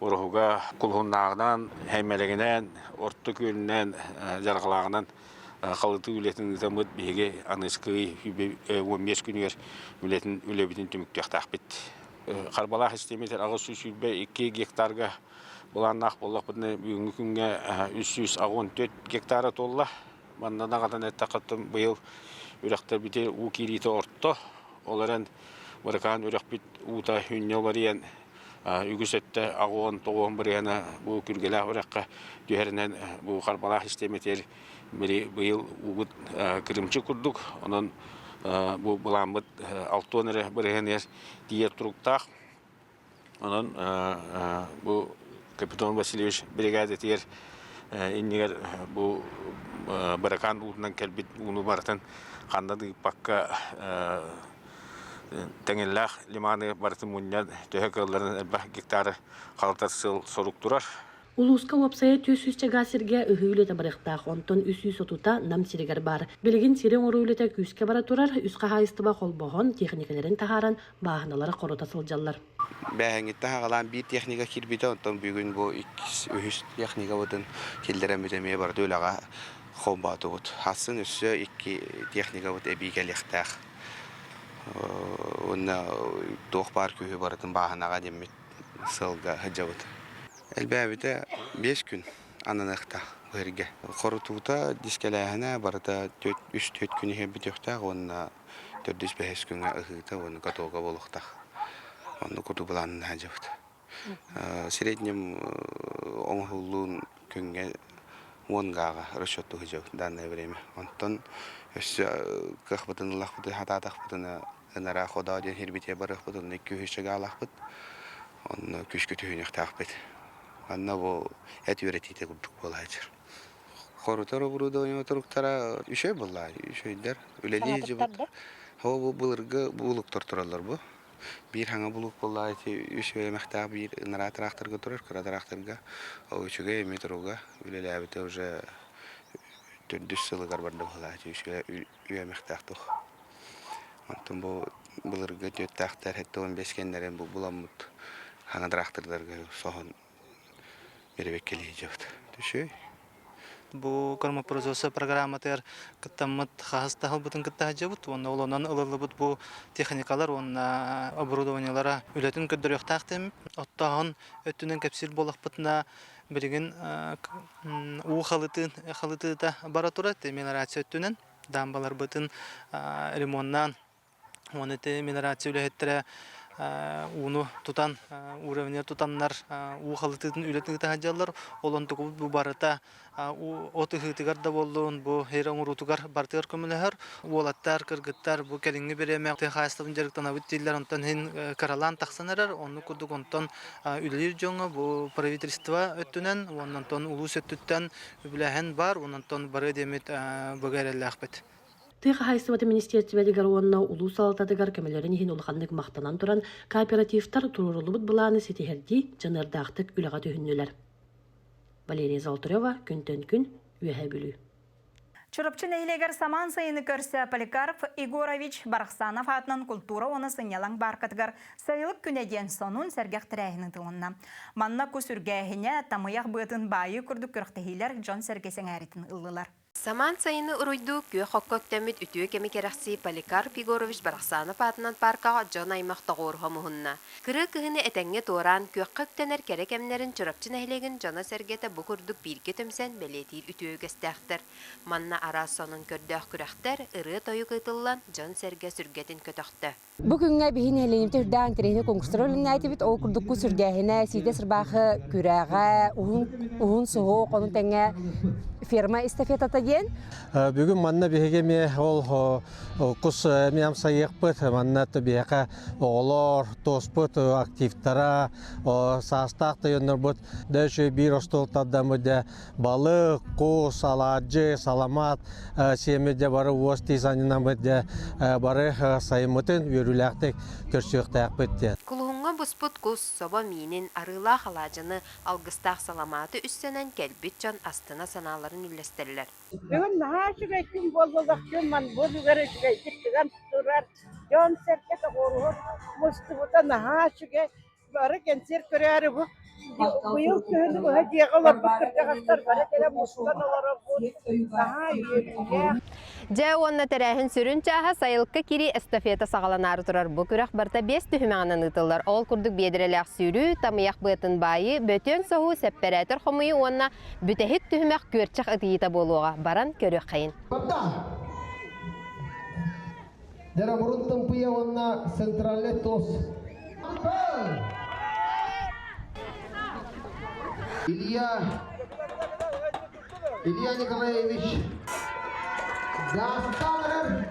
Уруһуга Кулуһуннааҕынан, Хэммэлэгинэн, Орто Күөлүнэн, Дьарҕалааҕынан халытыы үлэтин ыытаммыт биһиги аныскый 15 күнүгэр үлэтин үлэбитин түмүктүөхтээхпит. Харбалаах истиэмитэр 822 гектарга былааннаах буоллахпытына бүгүҥҥү күҥҥэ 384 гектара туолла. Манна даҕатан эттэххэ быйыл үрэхтэрбитигэр уу киириитэ орто. Ол эрэн Быракаан үрэхпит уута үнньэ уларыйан үгүс өттө аҕуон тоҕуон бырыһыана бу күргэлээх үрэххэ түһэринэн бу Харбалаах систиэмэтигэр быйыл уубут кырыымчык курдук. Онон бу былааммыт алтуон эрэ бырыһыаныгар тиийэр туруктаах. Онон бу Капитон Васильевич биригээдэтигэр иннигэр бу Быракаан уутунан кэлбит ууну барытын ханна да ыыппакка тэҥиллээх лиманы барытын мунньан төһө кыалларын элбэх гектары халытар сыл сорук турар. Улууска уопсайа 400 чагаа сиргэ ыһыы үлэтэ барыахтаах, онтон 330-та Нам сиригэр баар. Билигин сири оҥоруу үлэтэ күүскэ бара турар, үс хаһаайыстыба холбоһон, техникэлэрин таһааран, бааһыналары хорута сылдьаллар. Бээһэҥҥиттэн саҕалаан биир техника киирбитэ, онтон бүгүн бу иккис, үһүс техникабытын киллэрэммит эмиэ барыта үлэҕэ холбоотубут. Ахсын өссө икки техникабыт эбии кэлиэхтээх. Уонна туох баар күүһү барытын бааһынаҕа диэммит сыалга сылдьабыт. Элбээбитэ биэс күн ананыахтаах бу сиргэ. Хорутуута, дискэлээһинэ барыта үс-түөрт күн иһэ бүтүөхтээх уонна төрдүс бэһис күҥҥэ ыһыыта уонна катога буолуохтаах. Оннук курдук былааннаан сылдьабыт. Среднем оҥоһуллуун күҥҥэ Уон гааҕа расчеттуу сылдьабыт данное время. Онтон өссө кыахпытын ыллахпытына, хатаатахпытына ынараа ходоо диэн сирбитигэр барыахпыт, онно 200 гаалаахпыт. Онно күүскэ түһүнүөхтээхпит. Манна бу эт үөрэтиитэ курдук буолааччы. Хорутар оборудование туруктара үчүгэй буолла, үчүгэйдэр. Үлэлии сылдьыбыт. Ол бу былыргы булуктар тураллар бу. Биир хаҥа булук буолла ити үс үөрэмэхтээх биир ынараа тыраахтарга турар, кыра тыраахтарга. Ол үчүгэй эмиэ туруга үлэлээбитэ уже төрдүс сылыгар барда быһыылаах ити үөрэмэхтээх туох. Онтон бу былыргы түөртээхтэр 75 кэннэрин бу буламмыт хаҥа тыраахтардарга соһон бэрэбиэркэлии сылдьабыт. Үчүгэй. Бу кормопроизводство программатыгар кыттаммыт хаһыс да сылбытын кытта сылдьабыт уонна ол онон ылыллыбыт бу техникалар уонна оборудованиелара үлэтин көрдөрүөхтээх диэммит. Оттооһун өттүнэн кэпсиир буоллахпытына билигин уу халытыын халытыыта бара турар мелиорация өттүнэн дамбаларбытын ремоннаан Уонна ити мелиорация үлэһиттэрэ ууну тутан, уровеньы тутаннар уу халытыытын үлэтин ыыта сылдьаллар. Ол онтукубут бу барыта от ыһыытыгар да буоллун, бу сир оҥоруутугар барытыгар көмөлөһөр. Уолаттар, кыргыттар бу кэлиҥҥи бириэмэ тыа хаһаайыстыбатын дьарыктанабыт дииллэр, онтон иһин кыралаан тахсан эрэр. Оннук курдук онтон үлэлиир дьоҥҥо бу правительство өттүнэн уонна онтон улуус өттүттэн үбүлээһин баар, уонна онтон бары диэммит быга эрэллээхпит. Тыа хаһаайыстыбатын министиэристибэтигэр уонна улуус салалтатыгар көмөлөрүн иһин улаханнык махтанан туран, кооперативтар туруоруллубут былааны ситиһэрдии дьаныардаахтык үлэҕэ түһүннүлэр. Валерия Золотарева, Күнтэн күн, Үөһээ Бүлүү. Чурапчы нэһилиэгэр самаан сайыны көрсө Поликарп Егорович Барахсанов аатынан култуура уонна сынньалаҥ бааркатыгар Сайылык күнэ диэн сонун сэргэх тэрээһин ыытылынна. Манна кус үргээһинэ, тамыйах быатын баайыы курдук күрэхтэһиилэр дьон-сэргэ сэҥээритин ыллылар. Самаан сайыны уруйдуу күөх окко үктэммит үтүө кэми кэрэхсии Поликарп Егорович Барахсанов аатынан пааркаҕа дьон-аймах тоҕуоруһа муһунна. Кырыа кыһыны этэҥҥэ туораан, күөххэ үктэнэр кэрэ кэмнэрин Чурапчы нэһилиэгин дьоно-сэргэтэ бу курдук бииргэ түмсэн бэлиэтиир үтүө үгэстээхтэр. Манна араас сонун көрдөөх күрэхтэр, ырыа-тойук ыытыллан, дьон-сэргэ сүргэтин көтөхтө. Бу күҥҥэ биһи нэһилиэнньэбит үрдээх интэриэһинэй конкурстары үлэлээтибит. Ол курдук кус үргээһинэ, сиидэ сырбаахы күрэҕэ, уһун уһун суһуох, ону тэҥэ ферма эстафетата диэн. Бүгүн манна биһиги эмиэ ол кус эмиэ амсайыахпыт. Манна биһиэхэ оҕолор, туоспут активтара, саастаах тойоннорбут да үчүгэй биир остуол тардаммыт дэ балык, кус, алаадьы, саламаат сиэммит дьэ бары уос тиис анньынаммыт дьэ бары сайыммытын үөрүүлээхтик көрсүөхтээхпит диэн. Кулуһуҥҥа буспут кус, собо миинин, арыылаах алаадьыны, алгыстаах саламааты үссэнэн кэлбит дьон астына санааларын үллэстэллэр. Бүгүн наһаа үчүгэй күн буоллулар, күн манбур үчүгэйдик тыган турар, дьон-сэргэ тоҕуоруһар мустубута наһаа үчүгэй. Бары кэнсиэр көрөөрү бу быйыл күһүнү быһа дьиэҕэ олорбут кырдьаҕастар бары кэлэн мустан олоробут. Наһаа үөрүүлээх. Дьэ уонна тэрээһин сүрүн чааһа Сайылыкка киирии эстафета саҕаланаары турар. Бу күрэх барыта биэс түһүмэҕинэн ыытыллар. Ол курдук биэдэрэлээх сүүрүү, тамыйах быатын баайыы, бөтүөн соһуу, сэппэрээтэр хомуйуу уонна бүтэһик түһүмэх күөрчэх ытыйыыта буолуоҕа. Баран көрүөххэйин. Дьара мурун тымпыйа уонна центральный тос. Илья Илья Николаевич Гастанар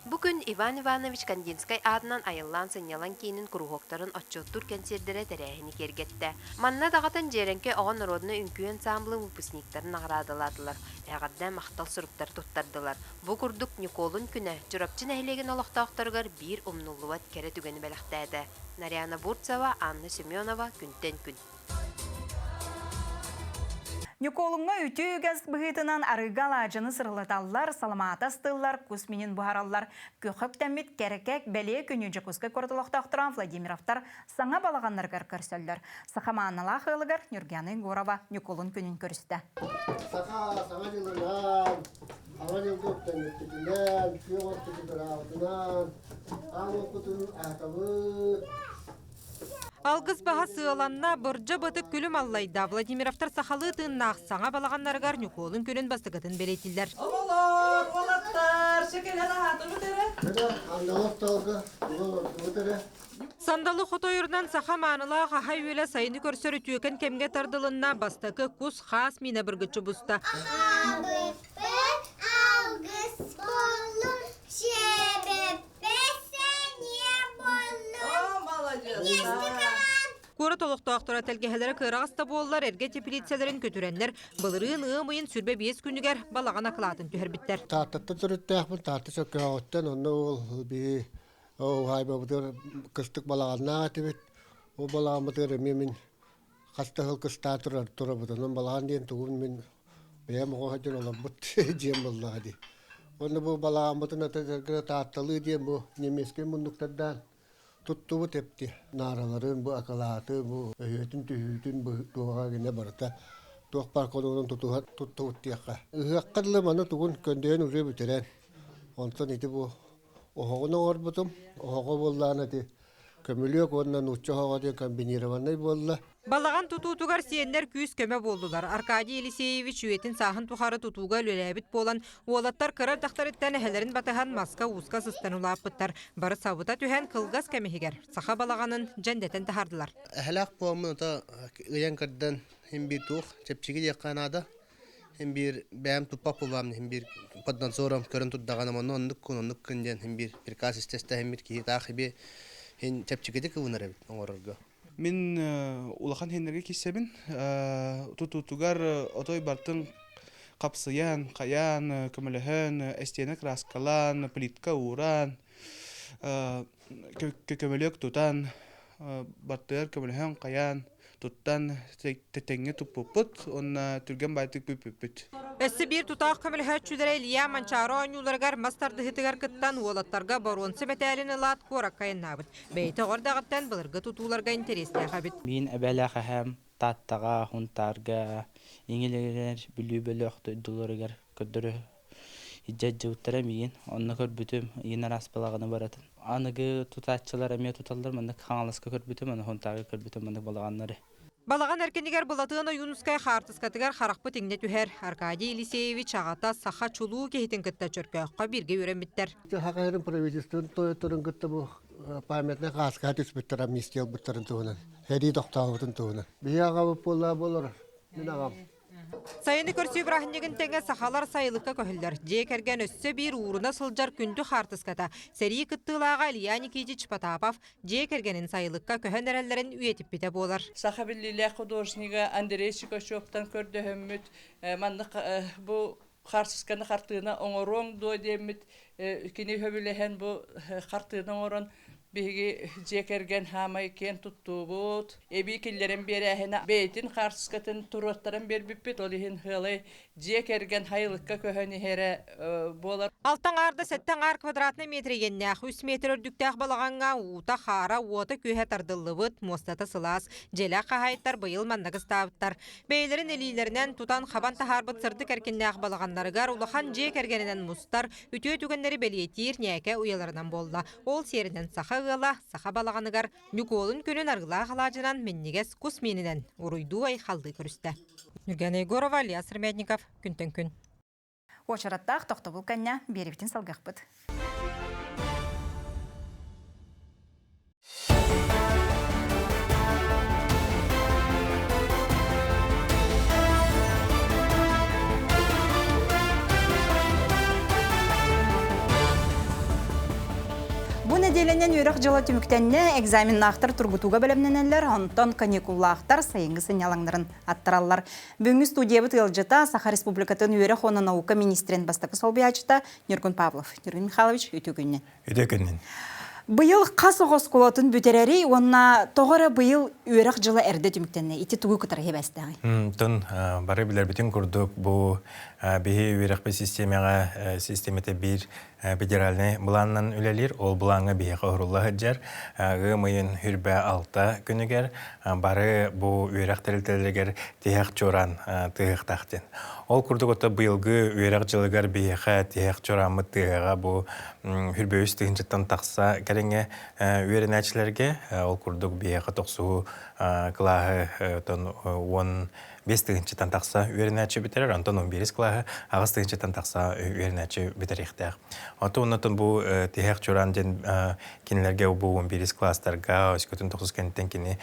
Бу күн Иван Иванович Кандинскай аатынан Айыллаан сынньалаҥ киинин куруһуоктарын отчуоттуур кэнсиэрдэрэ тэрээһини киэргэттэ. Манна даҕатан Дьиэрэҥкэ оҕо норуодунай үҥкүү ансаамбылын выпускниктарын наҕараадалаатылар, эҕэрдэ махтал суруктары туттардылар. Бу курдук Ньукуолун күнэ Чурапчы нэһилиэгин олохтоохторугар биир умнуллубат кэрэ түгэни бэлэхтээтэ. Нарьяна Бурцева, Анна Семенова Күнтэн күн. Ньукуолуҥҥа үтүө үгэс быһыытынан арыыга алаадьыны сырылаталлар, саламаата астыыллар, кус минин буһараллар. Күөххэ үктэммит кэрэкэк бэлиэ күнү Дьокуускай куорат олохтоохторо Владимировтар саҥа балаҕаннарыгар көрсөллөр. Саха маанылаах ыалыгар Нюргяна Егорова Ньукулун күнүн көрүстэ. Саха саҥа дьылынан, Саҥа дьылга үктэммиппитинэн, күөх оппутун кыраабытынан, аан оппутун аһатабыт. Алгыс баһа сыаланна, бырдьа бытык күлүм аллайда. Владимировтар сахалыы тыыннаах саҥа балаҕаннарыгар Ньукуолун күнүн бастакытын бэлиэтииллэр. Оҕолор, уолаттар, сөкөлөн аһаатыбыт эрэ. Сандалы хотойорунан саха маанылаах аһа-үөлэ сайыны көрсөр үтүөкэн кэмҥэ тардылынна бастакы кус хаас миинэ быргыччы буста. Алгыс буоллун, Куорат олохтоохторо тэлгэһэлэрэ кыараҕас да буоллар, эргэ теплицэлэрин көтүрэннэр, былырыын ыам ыйын 25 күнүгэр балаҕан акылаатын түһэрбиттэр. Тааттаттан төрүттээхпин, Таатта Чөккөөҕүттэн, онно ол биһи уһаайбабытыгар кыстык балаҕаннаах этибит. Ол балаҕаммытыгар эмиэ мин хас да сыл кыстаа турар турабыт. Онон балаҕан диэн тугун мин бэйэм оҕо сылдьан олорбут дьиэм буоллаҕа дии. Уонна бу балаҕаммытын ата Таатталыы диэн бу немецкэй муннуктардаан туттубут эпти. Наараларын, бу акылааты, бу өһүөтүн түһүүтүн бу туоҕа гинэ барыта туох баар конуунун тутуһа туттубут диэххэ. Ыһыахха дылы маны тугун көндөйөн уже бүтэрэн. Онтон ити бу оһоҕун оҥорбутум. Оһоҕо буоллаҕына ити көмүлүөк уонна нуучча оһоҕо диэн комбинированнай буолла. Балаҕан тутуутугар сиэннэр күүс-көмө буоллулар. Аркадий Елисеевич үйэтин-сааһын тухары тутууга үлэлээбит буолан, уолаттар кыра эрдэхтэриттэн эһэлэрин батыһан маска-ууска сыстан улааппыттар. Бары сабыта түһэн кылгас кэм иһигэр саха балаҕанын дьэндэтэн таһаардылар. Эһэлээх буоламмын ото ыйан кырдан иһин биир туох чэпчэки диэххэ наада. Иһин биир бэйэм туппат буоллаҕым иһин биир под надзором көрөн турдаҕына манна оннук гын оннук гын диэн иһин биир приказ истэ иһин биир киһи таах иби иһин чэпчэкитик ылынар эбит оҥорорго. Мин улахан иһиннэргэ киирсэбин. Тутуутугар отой бартын хапсыйан, хайаан, көмөлөһөн, эстиэнэ краскалаан, плитка ууран, көмөлүөк тутан, бартыгар көмөлөһөн, хайаан, туттан тэҥҥэ туппуппут уонна түргэн баайтык бүппүппүт. Өссө биир тутаах көмөлөһөөччүлэрэ Илья Манчаары оонньууларыгар мас тардыһыытыгар кыттан уолаттарга боруонса мэтээлин ылаат куоракка айаннаабыт. Бэйэтэ оҕо эрдэҕиттэн былыргы тутууларга интэриэстээх эбит. Мин эбэлээх эһэм Тааттаҕа, Хунтаарга, Иҥилигэр, Бүлүү бөлөх дойдуларыгар көрдөрө илдьэ миигин. Онно көрбүтүм, ыйын араас балаҕаны баратын. Аныгы тутааччылар эмиэ туталлар, маннык Хаҥаласка көрбүтүм, аны Хунтаарга көрбүтүм маннык балаҕаннары. Балаҕан эркинигэр Былатыан Ойуунускай хаартыскатыгар харахпыт иҥнэ түһэр. Аркадий Елисеевич аҕата саха чулуу киһитин кытта Чөркөөххө бииргэ үөрэммиттэр. Саха сирин правительствотын тойотторун кытта бу памятник ааска түспүттэр амнистия ылбыттарын туһунан, сэрии тохтообутун туһунан. Биһи аҕабыт буоллаа буолар, мин аҕам. Сайыны көрсүү бырааһынньыгын тэҥэ сахалар сайылыкка көһөллөр. Дьиэ кэргэн өссө биир ууруна сылдьар күндү хаартыската сэрии кыттыылааҕа Илья Никитич Потапов дьиэ кэргэнин сайылыкка көһөн эрэллэрин үйэтиппитэ буолар. Саха биллиилээх художнига Андрей Чикачевтан көрдөһөммүт маннык бу хаартысканы хартыына оҥоруоҥ дуо диэммит кини сөбүлэһэн бу хартыына оҥорон биһиги дьиэ кэргэн хаамай киэн туттуубут. Эбии киллэрэн биэрээһинэ бэйэтин хаартыскатын туруоттаран биэрбиппит. Ол иһин сыалай дьиэ кэргэн хайылыкка көһөн иһэрэ буолар. Алта аҥаарда сэттэ аҥаар квадратнай метр иэннээх, үс метр үрдүктээх балаҕаҥҥа уута, хаара, уота-күөһэ тардыллыбыт, муостата сылаас. Дьиэлээх хаһаайыттар быйыл маннык ыстаабыттар. Бэйэлэрин илиилэринэн тутан-хабан таһаарбыт сырдык эркиннээх балаҕаннарыгар улахан дьиэ кэргэнинэн мустар, үтүө түгэннэри бэлиэтиир ньээкэ уйаларынан буолла. Ол сиэринэн саха ыала саха балаҕаныгар Ньукуолун күнүн арыгылаах алаадьынан минньигэс кус миининэн уруйдуу-айхаллыы көрүстэ. Ньургана Егорова, Илья Сырмятников, Күнтэн күн. Уочараттаах тохтобул кэннэ биэрибитин салгыахпыт. Бу нэдиэлэнэн үөрэх дьыла түмүктэннэ, экзаменнаахтар тургутууга бэлэмнэнэллэр, онтон каникуллаахтар сайыҥҥы сынньалаҥнарын аттараллар. Бүгүҥҥү студиябыт ыалдьыта Саха Республикатын үөрэх уонна наука министрин бастакы солбуйааччыта Ньургун Павлов. Ньургун Михайлович, үтүө күннэн. Үтүө күннэн. Быйыл хас оҕо оскуолатын бүтэрэрий уонна тоҕо эрэ быйыл үөрэх дьыла эрдэ түмүктэннэ? Ити тугу кытары хибэстээҕий? Тон бары билэрбитин курдук бу биһи үөрэхпит системаҕа системата биир федеральнай былаанынан үлэлиир. Ол былааҥҥа биһиэхэ уһурулла сылдьар. Ыам ыйын хүрбэ алта күнүгэр бары бу үөрэх тэрилтэлэригэр тиһэх чуораан тыаһыахтаах диэн. Ол курдук ото быйылгы үөрэх дьылыгар биһиэхэ тиһэх чуорааммыт тыаһыаҕа бу хүрбэ үс тыһыынчаттан тахса. кэриҥэ үөрэнээччилэргэ ол курдук биһиэхэ тохсуһуу кылааһы 15 тыһыынчаттан тахса үөрэнээччи бүтэрэр, онтон 11 кылааһы 8 тыһыынчаттан тахса үөрэнээччи бүтэриэхтээх. Оттон оннотон бу тиһэх чуран диэн кинилэргэ бу 11 класстарга өскөтүн тохсус кэнниттэн кини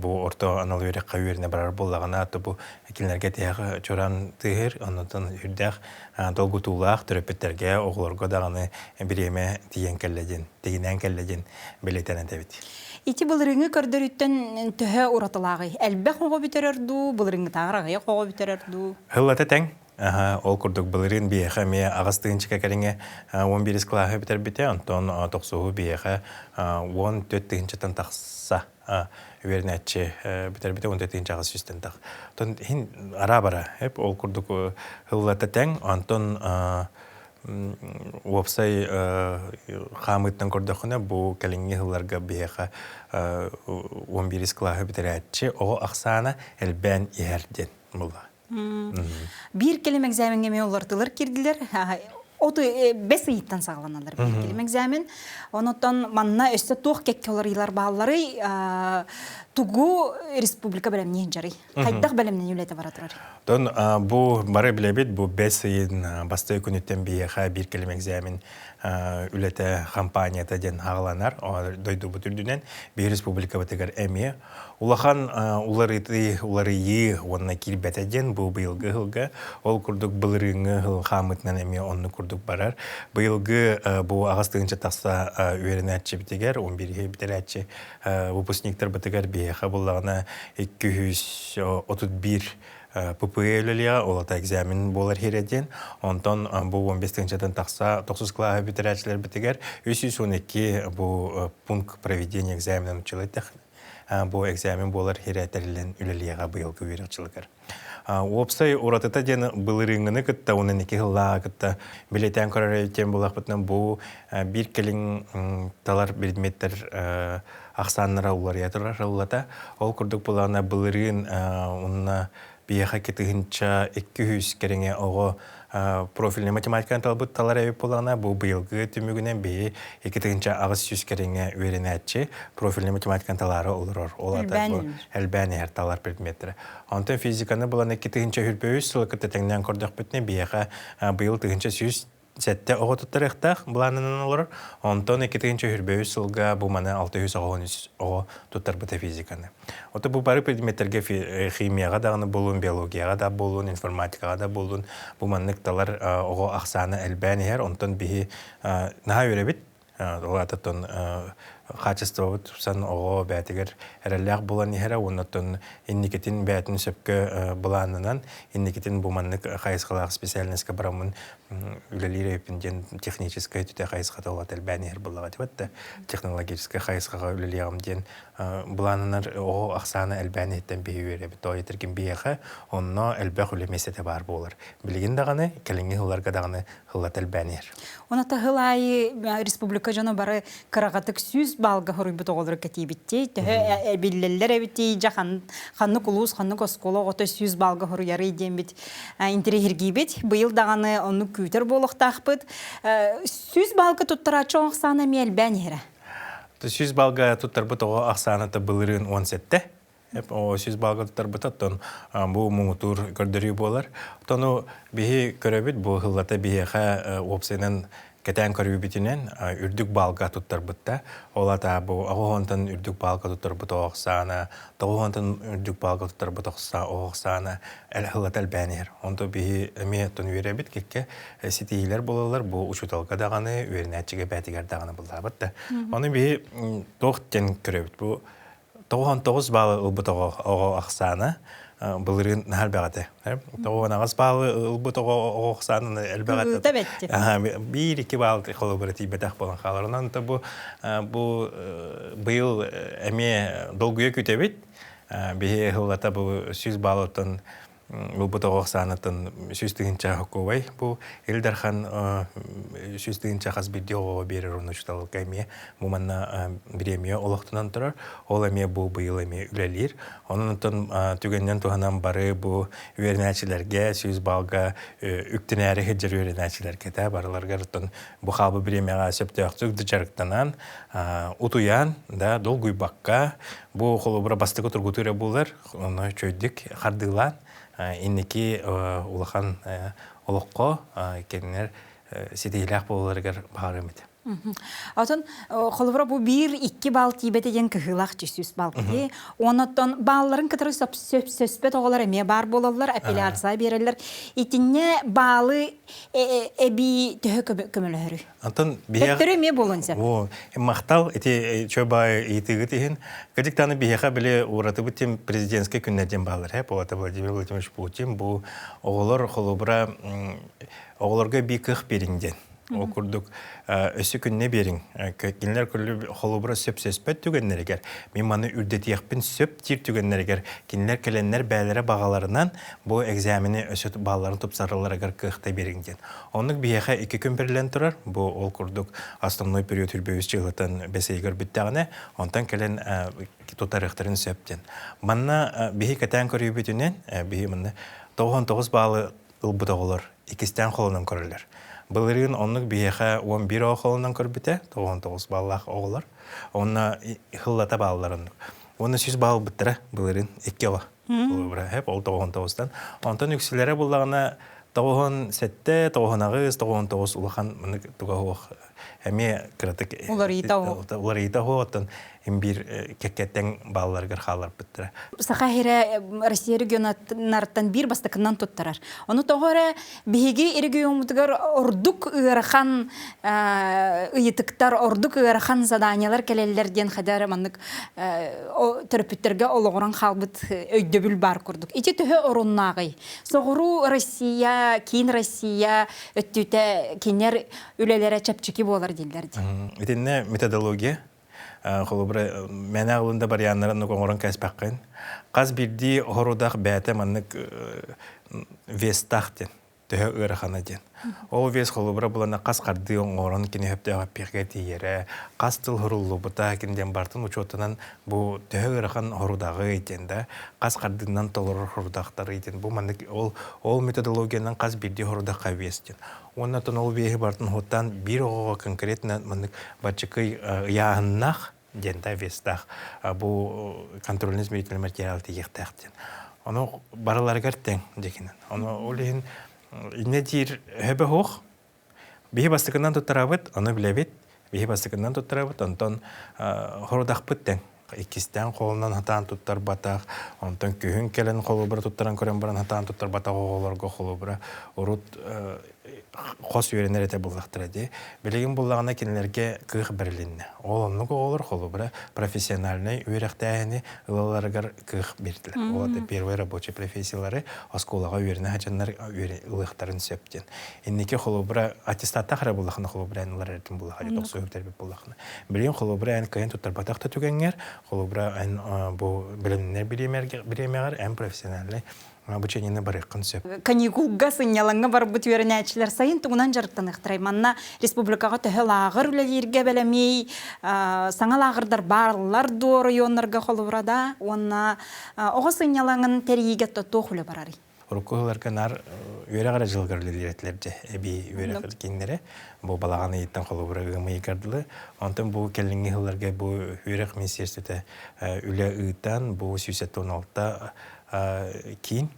бу орто анал үөрэххэ үөрэнэ барар буоллаҕына, то бу кинилэргэ тиһэх чуран тыһыр, оннотон үрдээх долгутуулаах төрөппүттэргэ, оҕолорго даҕаны бириэмэ тиийэн кэллэ диэн, тигинээн кэллэ диэн бэлиэтэнэн этэбит. Ити былырыыҥҥы көрдөрүүттэн төһө уратылааҕый? Элбэх оҕо бүтэрэр дуу, былырыыҥҥытааҕар аҕыйах оҕо бүтэрэр дуу? Һыллата тэҥ. Ол курдук былырыын биһиэхэ эмиэ аҕыс тыһыынча кэриҥэ 11 кылааһы бүтэрбитэ, онтон тохсуһу биһиэхэ 14 тыһыынчаттан тахса үөрэнээччи бүтэрбитэ 14 тыһыынча аҕыс сүүстэн тах. Онтон иһин араа-бара, ол курдук һыллата тэҥ, онтон уопсай хаамыыттан көрдөххүнэ, бу кэлиҥҥи сылларга биһиэхэ 11 кылааһы бүтэрээччи оҕо ахсаана элбээн иһэр диэн буолла. Биир кэлим экзамеҥҥэ эмиэ уларытылар киирдилэр. От бэс ыйыттан саҕаланаллар биир кэлим экзамен. Онотон манна өссө туох кэккэ уларыйыылар баалларый? Тугу республика бэлэмниэн дьарый? Хайдах бэлэмнэнии үлэтэ бара турар? Тон бу бары билэбит, бу бэс ыйын бастакы күнүттэн биһиэхэ биир кэлим экзамен үлэтэ компанията диэн хааланар дойдубут үрдүнэн биир республикабытыгар эмиэ улахан уларытыы уларыйыы уонна киирбэтэ диэн бу быйылгы сылга ол курдук былырыыҥҥы сыл хаамыытынан эмиэ оннук курдук барар быйылгы бу аҕыс тыһыынча тахса үөрэнээччибитигэр он бириһи бүтэрээччи выпускниктарбытыгар биһиэхэ буллаҕына 231 ППЭ үлэлиэҕэ, ол ата экзамен буолар иһирэ диэн. Онтон бу 15 тыһыынчаттан тахса тохсус кылааһы бүтэрээччилэрбитигэр 312 бу пункт проведения экзамена нуччалыы бу экзамен буолар иһирэ тэриллэн үлэлиэҕэ быйылгы үөрэх Уопсай уратыта диэн былырыыҥҥыны кытта уонна икки сыллааҕы кытта билиэтээн көрөр диэн буоллахпытына бу биир кэлин талар предметтэр ахсааннара уларыйа турар ыллата. Ол курдук булаана былырыын уонна биһиэхэ кытыһынча 200 кэриҥэ оҕо профильнай математиканы талбыт талар эбит буоллаҕына, бу быйылгы түмүгүнэн биһи 2800 кэриҥэ үөрэнээччи профильнай математиканы талаары олорор. Ол ата бу элбээн иһэр талар предметтэрэ. Онтон физиканы булан 2023 сылы кытта тэҥнээн көрдөхпүтүнэ, биһиэхэ быйыл 1107 оҕо туттарыахтаах былаанынан олорор. Онтон 2023 сылга бу маны 693 оҕо туттарбыта физиканы. Ото бу бары предметтэргэ химияҕа даҕаны буоллун, биологияҕа да буоллун, информатикаҕа да буоллун бу маннык талар оҕо ахсаана элбээн иһэр. Онтон биһи наһаа үөрэбит. Ол аата хаачыстыбабыт тупсан оҕо бээтигэр эрэллээх буолан иһэрэ уонна оттон инникитин бээтин сөпкө былаанынан инникитин бу маннык хайысхалаах специальноска бараммын үлэлиир эбиппин диэн техническэй түтэ хайысхата ол элбээн иһэр буоллаҕа дибэт да технологическай хайысхаҕа үлэлиэҕим диэн былаананар оҕо ахсаана элбээн иһиттэн биһи үөрэбит. Тоҕо диэтэргин биһиэхэ онно элбэх үлэ миэстэтэ баар буолар. Билигин даҕаны, кэлиҥҥи сылларга даҕаны сыллата элбээн иһэр. Оната сыл аайы республика дьоно бары кыраҕатык 100 баллга хоруйбут оҕолору кэтиибиттии. Төһө эбиллэллэр эбитий, дьэ ханнык улуус, ханнык оскуола оҕото 100 баллга хоруйарый диэммит интэриэһиргиибит. Быйыл даҕаны оннук күүтэр буолуохтаахпыт. 100 баллга туттарааччы ахсаана эмиэ элбээн иһэрэ. 100 баллга туттарбыт оҕо ахсаана былырыын 17. 100 баллга туттарбыт оттон бу муҥутуур көрдөрүү буолар. Оттон биһи көрөбүт бу сыллата биһиэхэ уопсайынан кэтээн көрүүбүтүнэн үрдүк баллга туттарбытта. Ол ата бу оҕоһонтон үрдүк баллга туттарбыт оҕо ахсаана, тоҕуһонтон үрдүк баллга туттарбыт оҕо ахсаана сыллата элбээн иһэр. Онто биһи эмиэ оттон үөрэбит кэккэ ситиһиилэр буолаллар бу учууталга даҕаны, үөрэнээччигэ бээтигэр даҕаны буллаабыт да. Ону биһи туох диэн көрөбүт бу 99 баллы ылбыт оҕо ахсаана былырыын наһаа элбэх этэ. 98 баллы ылбыт оҕо ахсаана элбэх этэ. Биир-икки балл холобура тиийбэтэх буолан хаалар. Онон бу бу быйыл эмиэ долгуйа күтэбит. Биһи сыллата бу 100 баллыттан Ылбыт оҕо ахсаанатын 100 000 хокуобай. Бу Ил Дархан 100 000 хас биирдии оҕоҕо биэрэр уонна учууталга эмиэ бу манна бириэмийэ олохтонон турар. Ол эмиэ бу быйыл эмиэ үлэлиир. Онон оттон түгэнинэн туһанан бары бу үөрэнээччилэргэ 100 балга үктэнээри сылдьар үөрэнээччилэргэ та барыларыгар оттон бу хаалбыт бириэмэҕэ сөптөөхтүк дьарыктанан утуйан да долгуйбакка бу холобура бастакы тургутуу эрэ буолар онно үчүгэйдик хардыылаан инники улахан олоххо кинилэр ситиһиилээх буолалларыгар баҕарыам этэ. Отон холобура бу биир икки балл тиийбэтэ диэн кыһыылаах 100 балл киһи. Онон баалларын кытары сөпсөспөт оҕолор эмиэ баар буолаллар, апелляция биэрэллэр. Итиннэ баалы эбии төһө көмөлөһөрүй? Антон Төттөрү эмиэ буолуон сөп. О, махтал ити чөбай ыйытыгыт иһин. Кырдьыктааны биһиэхэ били уратыбыт тем президентскэй күннэр диэн бааллар. Э, Болата Владимир Владимирович Путин бу оҕолор холобура оҕолорго бии кых биэриҥ диэн. Ол курдук өссө күннэ биэриҥ. Кинилэр холобура сөпсөспөт түгэннэригэр, мин маны үрдэтиэхпин сөп диир түгэннэригэр кинилэр кэлэннэр бээлэрэ баҕаларынан бу экзамени өссө баалларын тупсаралларыгар кыахта биэриҥ диэн. Оннук биһиэхэ икки күн бэриллэн турар. Бу ол курдук основной период үрбөбүс дьылытын бэс ыйыгар бүттэҕинэ, онтон кэлэн тутарыахтарын сөп диэн. Манна биһи кэтээн көрүүбүтүнэн, биһи манна 99 баалы ылбыт оҕолор иккистээн холонон көрөллөр. Былырыын оннук биһиэхэ 11 оҕо холонон көрбүтэ, 99 бааллаах оҕолор. Онно хыллата бааллар оннук. Уонна 100 баал ылбыттара былырыын икки оҕо. Ол 99-тан. Онтон үксүлэрэ буллаҕына 97, 98, 99 улахан маннык туга суох эмиэ кыратык уларыйта оһох. Уларыйта оһох оттон имбир кэккэттэн баалларыгар хаалларбыттара. Саха сирэ Россия регионнарыттан биир бастакынан туттарар. Ону тоҕо эрэ биһиги региоммутугар ордук ыарахан ыйытыктар, ордук ыарахан заданиялар кэлэллэр диэн хайда эрэ маннык төрөппүттэргэ олоҕуран хаалбыт өйдөбүл баар курдук. Ити төһө оруннааҕый? Соҕуруу Россия, киин Россия өттүтэ кинилэр үлэлэрэ чэпчэки буолар дииллэр дии. Итиннэ методология холобура мээнэ аҕылында барыйааннарын оҥорон кээспэххин. Хас биирдии хорудах бэйэтэ маннык вестаах диэн төһө ыарахана диэн. Ол вес холобура булана хас хардыы оҥорон кини сөптөөх эппиэккэ тиийэрэ, хас тыл хоруллубута кин диэн бартын учуоттанан бу төһө ыарахан хорудаҕый диэн да, хас хардыынан толорор хорудахтарый диэн бу маннык ол ол методологиянан хас биирдии хорудахха вес диэн. Уонна оттон ол веһи бартын хуттаан биир оҕоҕо конкретно маннык баччыкый ыйааһыннаах диэн да вестаах бу контрольный измерительный материал тиийиэхтээх диэн. Ону барыларыгар тэҥ дьэкинэн. Ону ол иһин иннэ диир өһөбө суох. Биһи бастакынан туттарабыт, ону билэбит. Биһи бастакынан туттарабыт, онтон хорудахпыт тэҥ. Иккистээн холунан хатаан туттарбатах, онтон күһүн кэлэн холобура туттаран көрөн баран хатаан туттарбатах оҕолорго холобура урут хос үөрэнэр этэ буллахтара дии. Билигин буллаҕына кинилэргэ кыах бэрилиннэ. Ол оннук оҕолор холобура профессиональнай үөрэхтээһини ылалларыгар кыах биэрдилэр. Ол это первые рабочие профессиялары оскуолаҕа үөрэнэ сылдьаннар ылыахтарын сөп диэн. Инники холобура аттестаттаах эрэ буллахына холобура эн ылар эрдин буллаха тохсуһу бүтэрбит буллахына. Билигин холобура эн кыайан туттарбатах да түгэҥҥэр холобура эн бу бэлэмнэнэр бириэмэҕэр эн профессиональнай обучениены барыаххын сөп. Каникулга, сынньалаҥҥа барбыт үөрэнээччилэр сайын тугунан дьарыктаныахтарай? Манна республикаҕа төһө лааҕыр үлэлииргэ бэлэмий? Саҥа лааҕырдар бааллар дуо оройуоннарга холобура да? Уонна оҕо сынньалаҥын тэрийиигэ туох үлэ барарый? Урукку сылларга наар үөрэх эрэ дьылыгар үлэлиир этилэр дьэ эбии үөрэх кииннэрэ бу балаҕан ыйыттан холобура ыам ыйыгар дылы. Онтон бу кэлиҥҥи сылларга бу үөрэх министиэристибэтэ үлэ ыытан бу 176 киин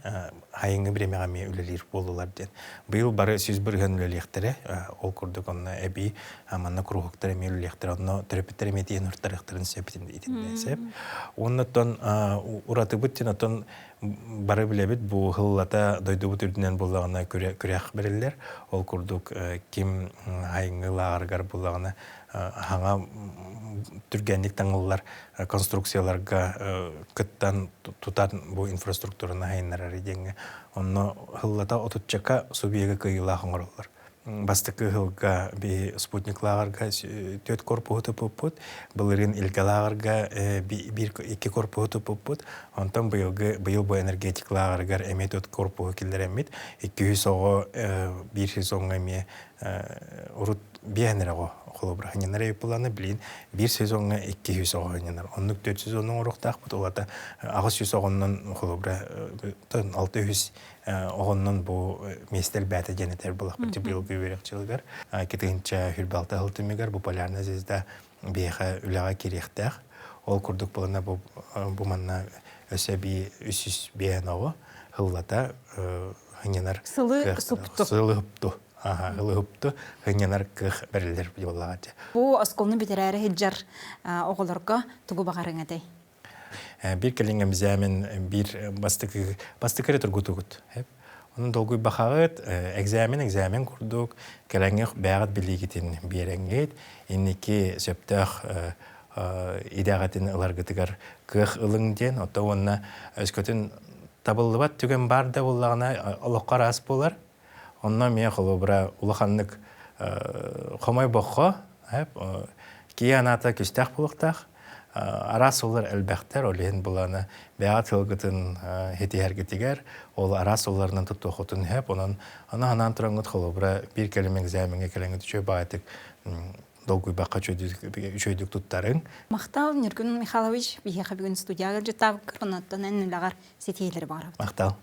айыҥҥы бириэмэҕэ эмиэ үлэлиир буоллулар диэн. Быйыл бары 100% үлэлиэхтэрэ. Ол курдук онно эбии манна куруһуктар эмиэ үлэлиэхтэрэ. Онно төрөппүттэр эмиэ тиийэн уртарыахтарын сөп итиннэ сөп. Уонна оттон уратыбыт диэн оттон бары билэбит бу хыллата дойдубут үрдүнэн буоллаҕына күрэх бэриллэр. Ол курдук ким айыҥҥы лааҕырыгар буоллаҕына хаҥа түргэнник таҥыллар конструкцияларга кыттан тутан бу инфраструктураны сайыннарар диэҥҥэ онно хыллата отуччака субъегы кыайыылаах оҥороллор. Бастакы ыһылга би спутник лааҕырга түөрт корпуһу туппуппут, былырыын Илгэ лааҕырга биир икки корпуһу туппуппут, онтон быйылгы быйыл бу энергетик лааҕырыгар эмиэ түөрт корпуһу киллэрэммит, 200 оҕо биир сезоҥҥа эмиэ урут биэһэн эрэ оҕо холобура ханньанар эбит билин биир сезоҥҥа 200 оҕо ханньанар. Оннук төрт сезон оҥоруохтаахпыт, ол ата 800 оҕоннон холобура 600 оҕоннон бу миэстэ элбээтэ диэн этэр буолахпыт быйылгы үөрэх дьылыгар китыһынча хүрбалта сыл түмүгэр бу полярная звезда биһиэхэ үлэҕэ киириэхтээх. Ол курдук буолана бу бу манна өссө эбии 305 оҕо ыллата хынньанар Сылы супту. Сылы супту. Аха, сылы супту хынньанар кыах бэриллэр буоллаҕа. Бу оскуоланы бүтэрээри сылдьар оҕолорго тугу баҕарыҥ этэй? Биир кэлиҥ экзамен биир бастакы бастакы эрэ тургутугут. Онон долгуйбахаҕыт, экзамен экзамен курдук, кэлэҥҥэ бэйэҕит билиигитин биэрэҥҥит, инники сөптөөх идэҕитин ыларгытыгар кыах ылыҥ диэн, оттон уонна өскөтүн табыллыбат түгэн баар да буоллаҕына, олоххо араас буолар. Онно эмиэ холобура улаханнык хомойбоххо, киһи анаата күстээх буолуохтаах. Араас суоллар элбэхтэр, ол иһин буланы бэйэҕит сылгытын хитиһэргитигэр ол араас суолларынан туттуоххутун сөп. Онон аны ханаан тураҥҥыт холобура биир кэлим экзамеҥҥа кэлэҥҥит үчүгэй баҕайытык долгуйбакка үчүгэйдик туттарыҥ. Махтал, Ньургун Михайлович, биһиэхэ бүгүн студияҕа ыалдьыттаабыккар, оннуттан эн үлэҕэр ситиһиилэри баҕарабыт. Махтал.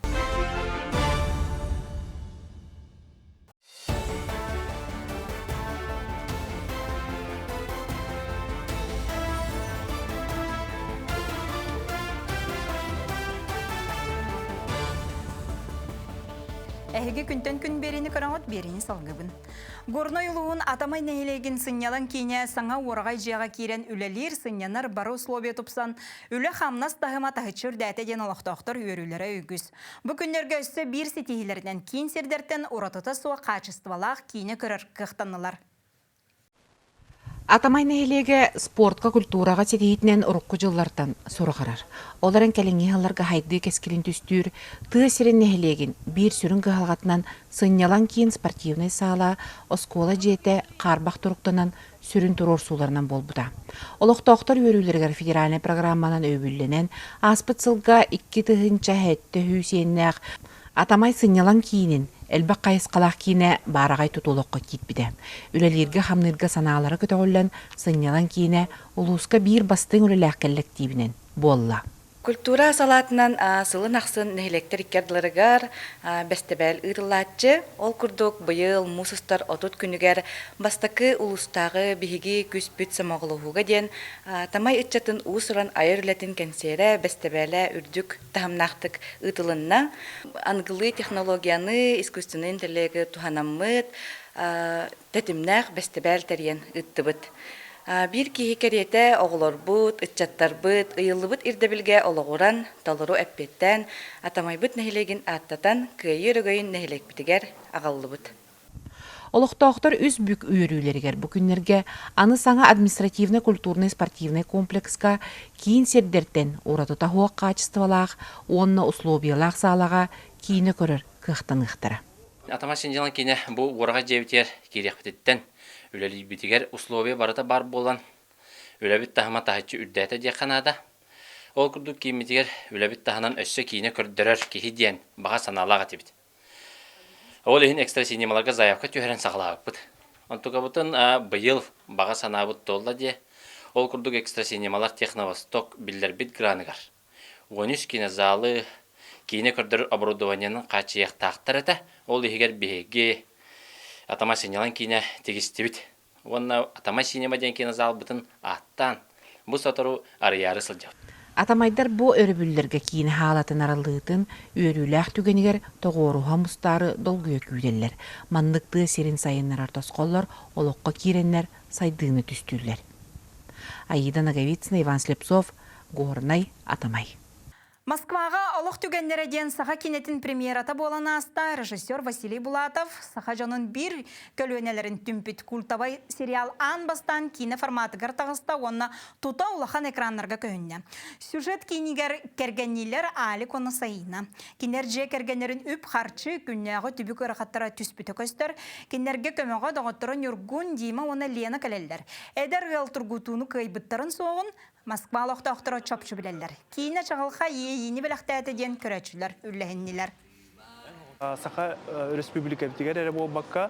Эһиги күнтэн күн биэриини көрөҕүт, биэриини салгыбын. Горнай улууһун Атамай нэһилиэгин сынньалаҥ киинэ саҥа уораҕай дьиэҕэ киирэн үлэлиир, сынньанар бары условия тупсан, үлэ-хамнас таһыма таһыччы үрдээтэ диэн олохтоохтор үөрүүлэрэ үгүс. Бу күннэргэ өссө биир ситиһиилэринэн киин сирдэртэн уратыта суох хаачыстыбалаах киинэ көрөр кыахтаннылар. Атамай нэһилиэгэ спортка, культураҕа ситиһиитинэн урукку дьыллартан сураҕырар. Ол эрэн кэлиҥҥи сылларга хайдыы кэскилин түстүүр тыа сирин нэһилиэгин биир сүрүн кыһалҕатынан сынньалаҥ киин спортивнай саала, оскуола дьиэтэ хаарбах туруктанан сүрүн туруорсууларынан буолбута. Олохтоохтор үөрүүлэригэр федеральнай программанан өйөбүллэнэн, ааспыт сылга 2700 иэннээх Атамай сынньалаҥ киинин элбэх хайысхалаах киинэ баараҕай тутулукка киирбитэ. Үлэлииргэ-хамныырга санаалара көтөҕүллэн, сынньалаҥ киинэ улууска биир бастыҥ үлэлээх кэллэктиибинэн буолла. Культура салаатынан сылын ахсын нэһилиэктэр икки ардыларыгар бэстэбээл ыытыллааччы. Ол курдук быйыл муус устар 30 күнүгэр бастакы улуустааҕы биһиги күспүт сомоҕолоһууга диэн Тамай ыччатын уус-уран айар үлэтин кэнсиэрэ, бэстэбээлэ үрдүк таһымнаахтык ыытылынна. Аныгылыы технологияны, искусственнай интеллеги туһанаммыт, тэтимнээх бэстибээл тэрийэн ыыттыбыт. Биир киһи кэриэтэ оҕолорбут, ыччаттарбыт ыйыллыбыт ирдэбилгэ олоҕуран, толору эппиэттээн, Атамайбыт нэһилиэгин ааттатан, Кыайыы өрөгөйүн нэһилиэкпитигэр аҕаллыбыт. Олохтоохтор үс бүк үөрүүлэригэр бу күннэргэ аны саҥа административнай-культурнай спортивнай комплекска киин сирдэртэн уратыта суох хаачыстыбалаах уонна условиялаах саалаҕа киинэ көрөр кыахтаныахтара. Атама Синдьалан киинэ бу уораҕай дьиэбитигэр киириэхпититтэн үлэлиирбитигэр условия барыта баар буолан үлэбит таһыма таһыччы үрдээтэ диэххэ наада. Ол курдук кииммитигэр үлэбит таһынан өссө киинэ көрдөрөр киһи диэн баҕа санаалаах этибит. Ол иһин экстра-синемаларга заявка түһэрэн саҕалаабыппыт. Онтукабытын быйыл баҕа санаабыт туолла диэ. Ол курдук экстра-синемалар Техновосток биллэрбит граныгар 13 кинозалы, киинэ көрдөрөр оборудованиенын хааччыйыахтаахтар этэ. Ол иһигэр биһиги Атама сынньалаҥ киинэ тигистибит. Уонна Атамай синема диэн кинозалбытын ааттаан, бу сотору арыйаары сылдьабыт. Атамайдар бу өрөбүллэргэ киинэ хаалатын арыллыытын үөрүүлээх түгэнигэр тоҕуоруһа мустаары долгуйа күүтэллэр. Маннык тыа сирин сайыннарар тосхоллор олоххо киирэннэр сайдыыны түстүүллэр. Аида Ноговицына, Иван Слепцов, Горнай, Атамай. Москваҕа Олох түгэннэрэ диэн саха киинэтин премьерата буолан ааста режиссер Василий Булатов саха дьонун биир көлүөнэлэрин түмпүт культовай сериал аан бастаан киинэ форматыгар таҕыста уонна тута улахан экраннарга көһүннэ. Сюжет киинигэр кэргэнниилэр Алик уонна Саина. Кинилэр дьиэ кэргэннэрин үп-харчы, күннээҕи түбүк ыарахаттара түспүтэ көстөр. Кинилэргэ көмөҕө доҕотторо Ньургун, Дима уонна Лена кэлэллэр. Эдэр ыал тургутууну кыайбыттарын суоҕун Москва олохтоохторо чопчу билэллэр. Киинэ чаҕылхай иэйиини бэлэхтээтэ диэн көрөөччүлэр үллэһиннилэр. Саха Өрөспүүбүлүкэбитигэр эрэ буолбакка,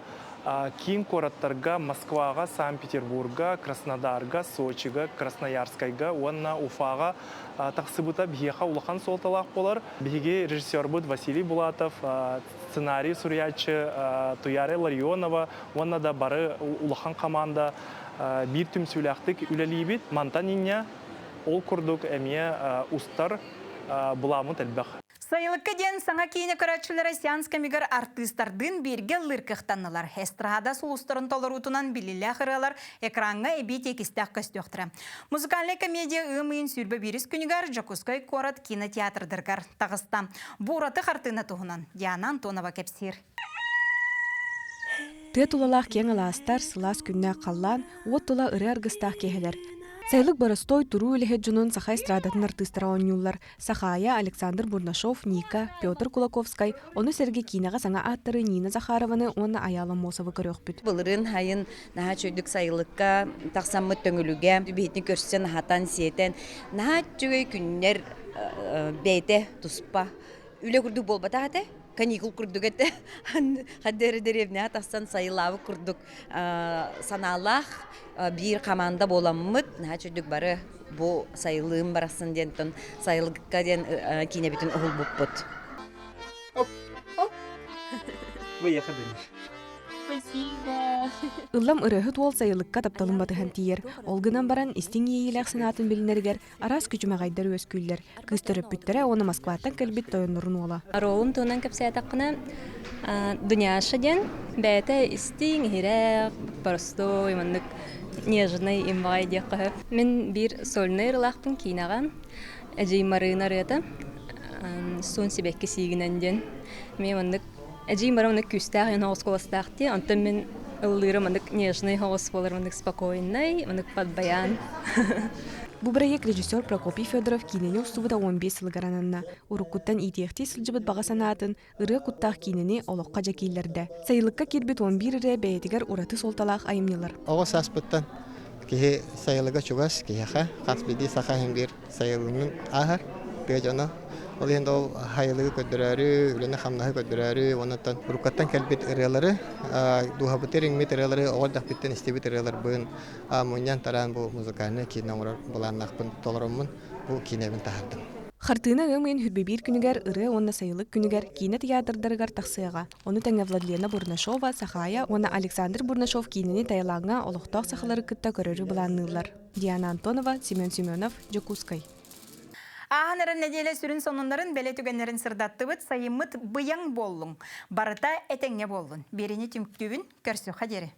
киин куораттарга, Москваҕа, Санкт-Петербурга, Краснодарга, Сочига, Красноярскайга уонна Уфаҕа тахсыбыта биһиэхэ улахан суолталаах буолар. Биһиги режиссербут Василий Булатов, сценарий суруйааччы Туяра Ларионова уонна да бары улахан команда биир түмсүүлээхтик үлэлиибит. Мантан инньэ ол курдук эмиэ устар былааммыт элбэх. Сайылыкка диэн саҥа киинэ көрөөччүлэрэ сеанс кэмигэр артыыстардыын бииргэ ыллыыр кыахтаннылар. Эстрада сулустарын толоруутунан биллиилээх ырыалар экраҥҥа эбии тиэкистээх көстүөхтэрэ. Музыкальнай комедия ыам ыйын 21 күнүгэр Дьокуускай куорат кинотеатрдарыгар таҕыста. Бу ураты хартыына туһунан Диана Антонова кэпсиир. Тыа тулалаах киэҥ алаастар, сылаас күннээх халлаан, уот тула ырыа аргыстаах киэһэлэр. Сайылык боростуой туруу үлэһит дьонун саха эстрадатын артыыстара оонньууллар. Сахаайа, Александр Бурнашов, Ника, Петр Кулаковскай, ону сэргэ киинэҕэ саҥа ааттары Нина Захарованы уонна Айаала Аммосовы көрүөхпүт. Былырыын сайын наһаа үчүгэйдик сайылыкка тахсаммыт Төҥүлүгэ биһитин көрсөн, аһатан, сиэтэн наһаа үчүгэй күннэр бэйэтэ туспа үлэ курдук буолбатах этэ каникул курдук этэ ханна эрэ дэриэбинэҕэ тахсан сайылаабыт курдук санаалаах биир команда буоламмыт наһаа үчүгдүк бары бу сайылыым барахсан диэнтэн сайылыкка диэн киинэбитин уһулбуппут. Выехали. Ыллам ырыаһыт уол сайылыкка тапталын батыһан тиийэр. Ол гынан баран истиҥ иэйиилээх санаатын билинэригэр араас күчүмэҕэйдэр үөскүүллэр. Кыыс төрөппүттэрэ уонна Москваттан кэлбит тойоннорун уола. Оруолун туһунан кэпсээтэххинэ, Дуняша диэн бэйэтэ истиҥ, иһирэх, простой, маннык нежный имбаҕай диэххэ сөп. Мин биир сольнай ырылаахпын киинэҕэ Эдьиий Марыына ырыата Суон сибэкки сиигинэн диэн. Эмиэ маннык Эдьиий Мара маннык күүстээх иһин оҕус куоластаах дии, онтон мин ыллыырым маннык нежный оҕус буолар, маннык спокойный, маннык под баян. Бу бырайыак режиссер Прокопий Федоров киинэни устубута 15 сылыгар ананна. Уруккуттан иитиэхтии сылдьыбыт баҕа санаатын, ырыа куттаах киинэни олоххо дьэ киллэрдэ. Сайылыкка киирбит 11 ырыа бэйэтигэр ураты суолталаах айымньылар. Оҕо сааспыттан киһи сайылыга чугас киһиэхэ хас биирдии саха иһин биир сайылыгын ааһар тыа дьоно. Ол иһин да ол хайылыгы көрдөрөөрү, үлэни-хамнаһы көрдөрөөрү, уонна уруккаттан кэлбит ырыалары, дууһабытыгар иҥмит ырыалары оҕо эрдэхпиттэн истибит ырыаларбын мунньан тараан бу музыкальнай киинэ оҥорор былааннаахпын толороммун бу киинэбин таһаардым. Хартыына ыам ыйын хүрбэбиир күнүгэр ырыа уонна сайылык күнүгэр киинэ тыйаатырдарыгар тахсыаҕа. Ону тэҥэ Владлена Бурнашова, Сахаайа уонна Александр Бурнашов киинэни Таилаҥҥа олохтоох сахалары кытта көрөрү былаанныыллар. Диана Антонова, Семен Семенов, Дьокуускай. Ааһан эрэр нэдиэлэ сүрүн сонуннарын, бэлэ түгэннэрин сырдаттыбыт, сайыммыт быйаҥ буоллуҥ. Барыта этэҥҥэ буоллун. Биэриини түмүктүүбүн, көрсүөххэ диэри.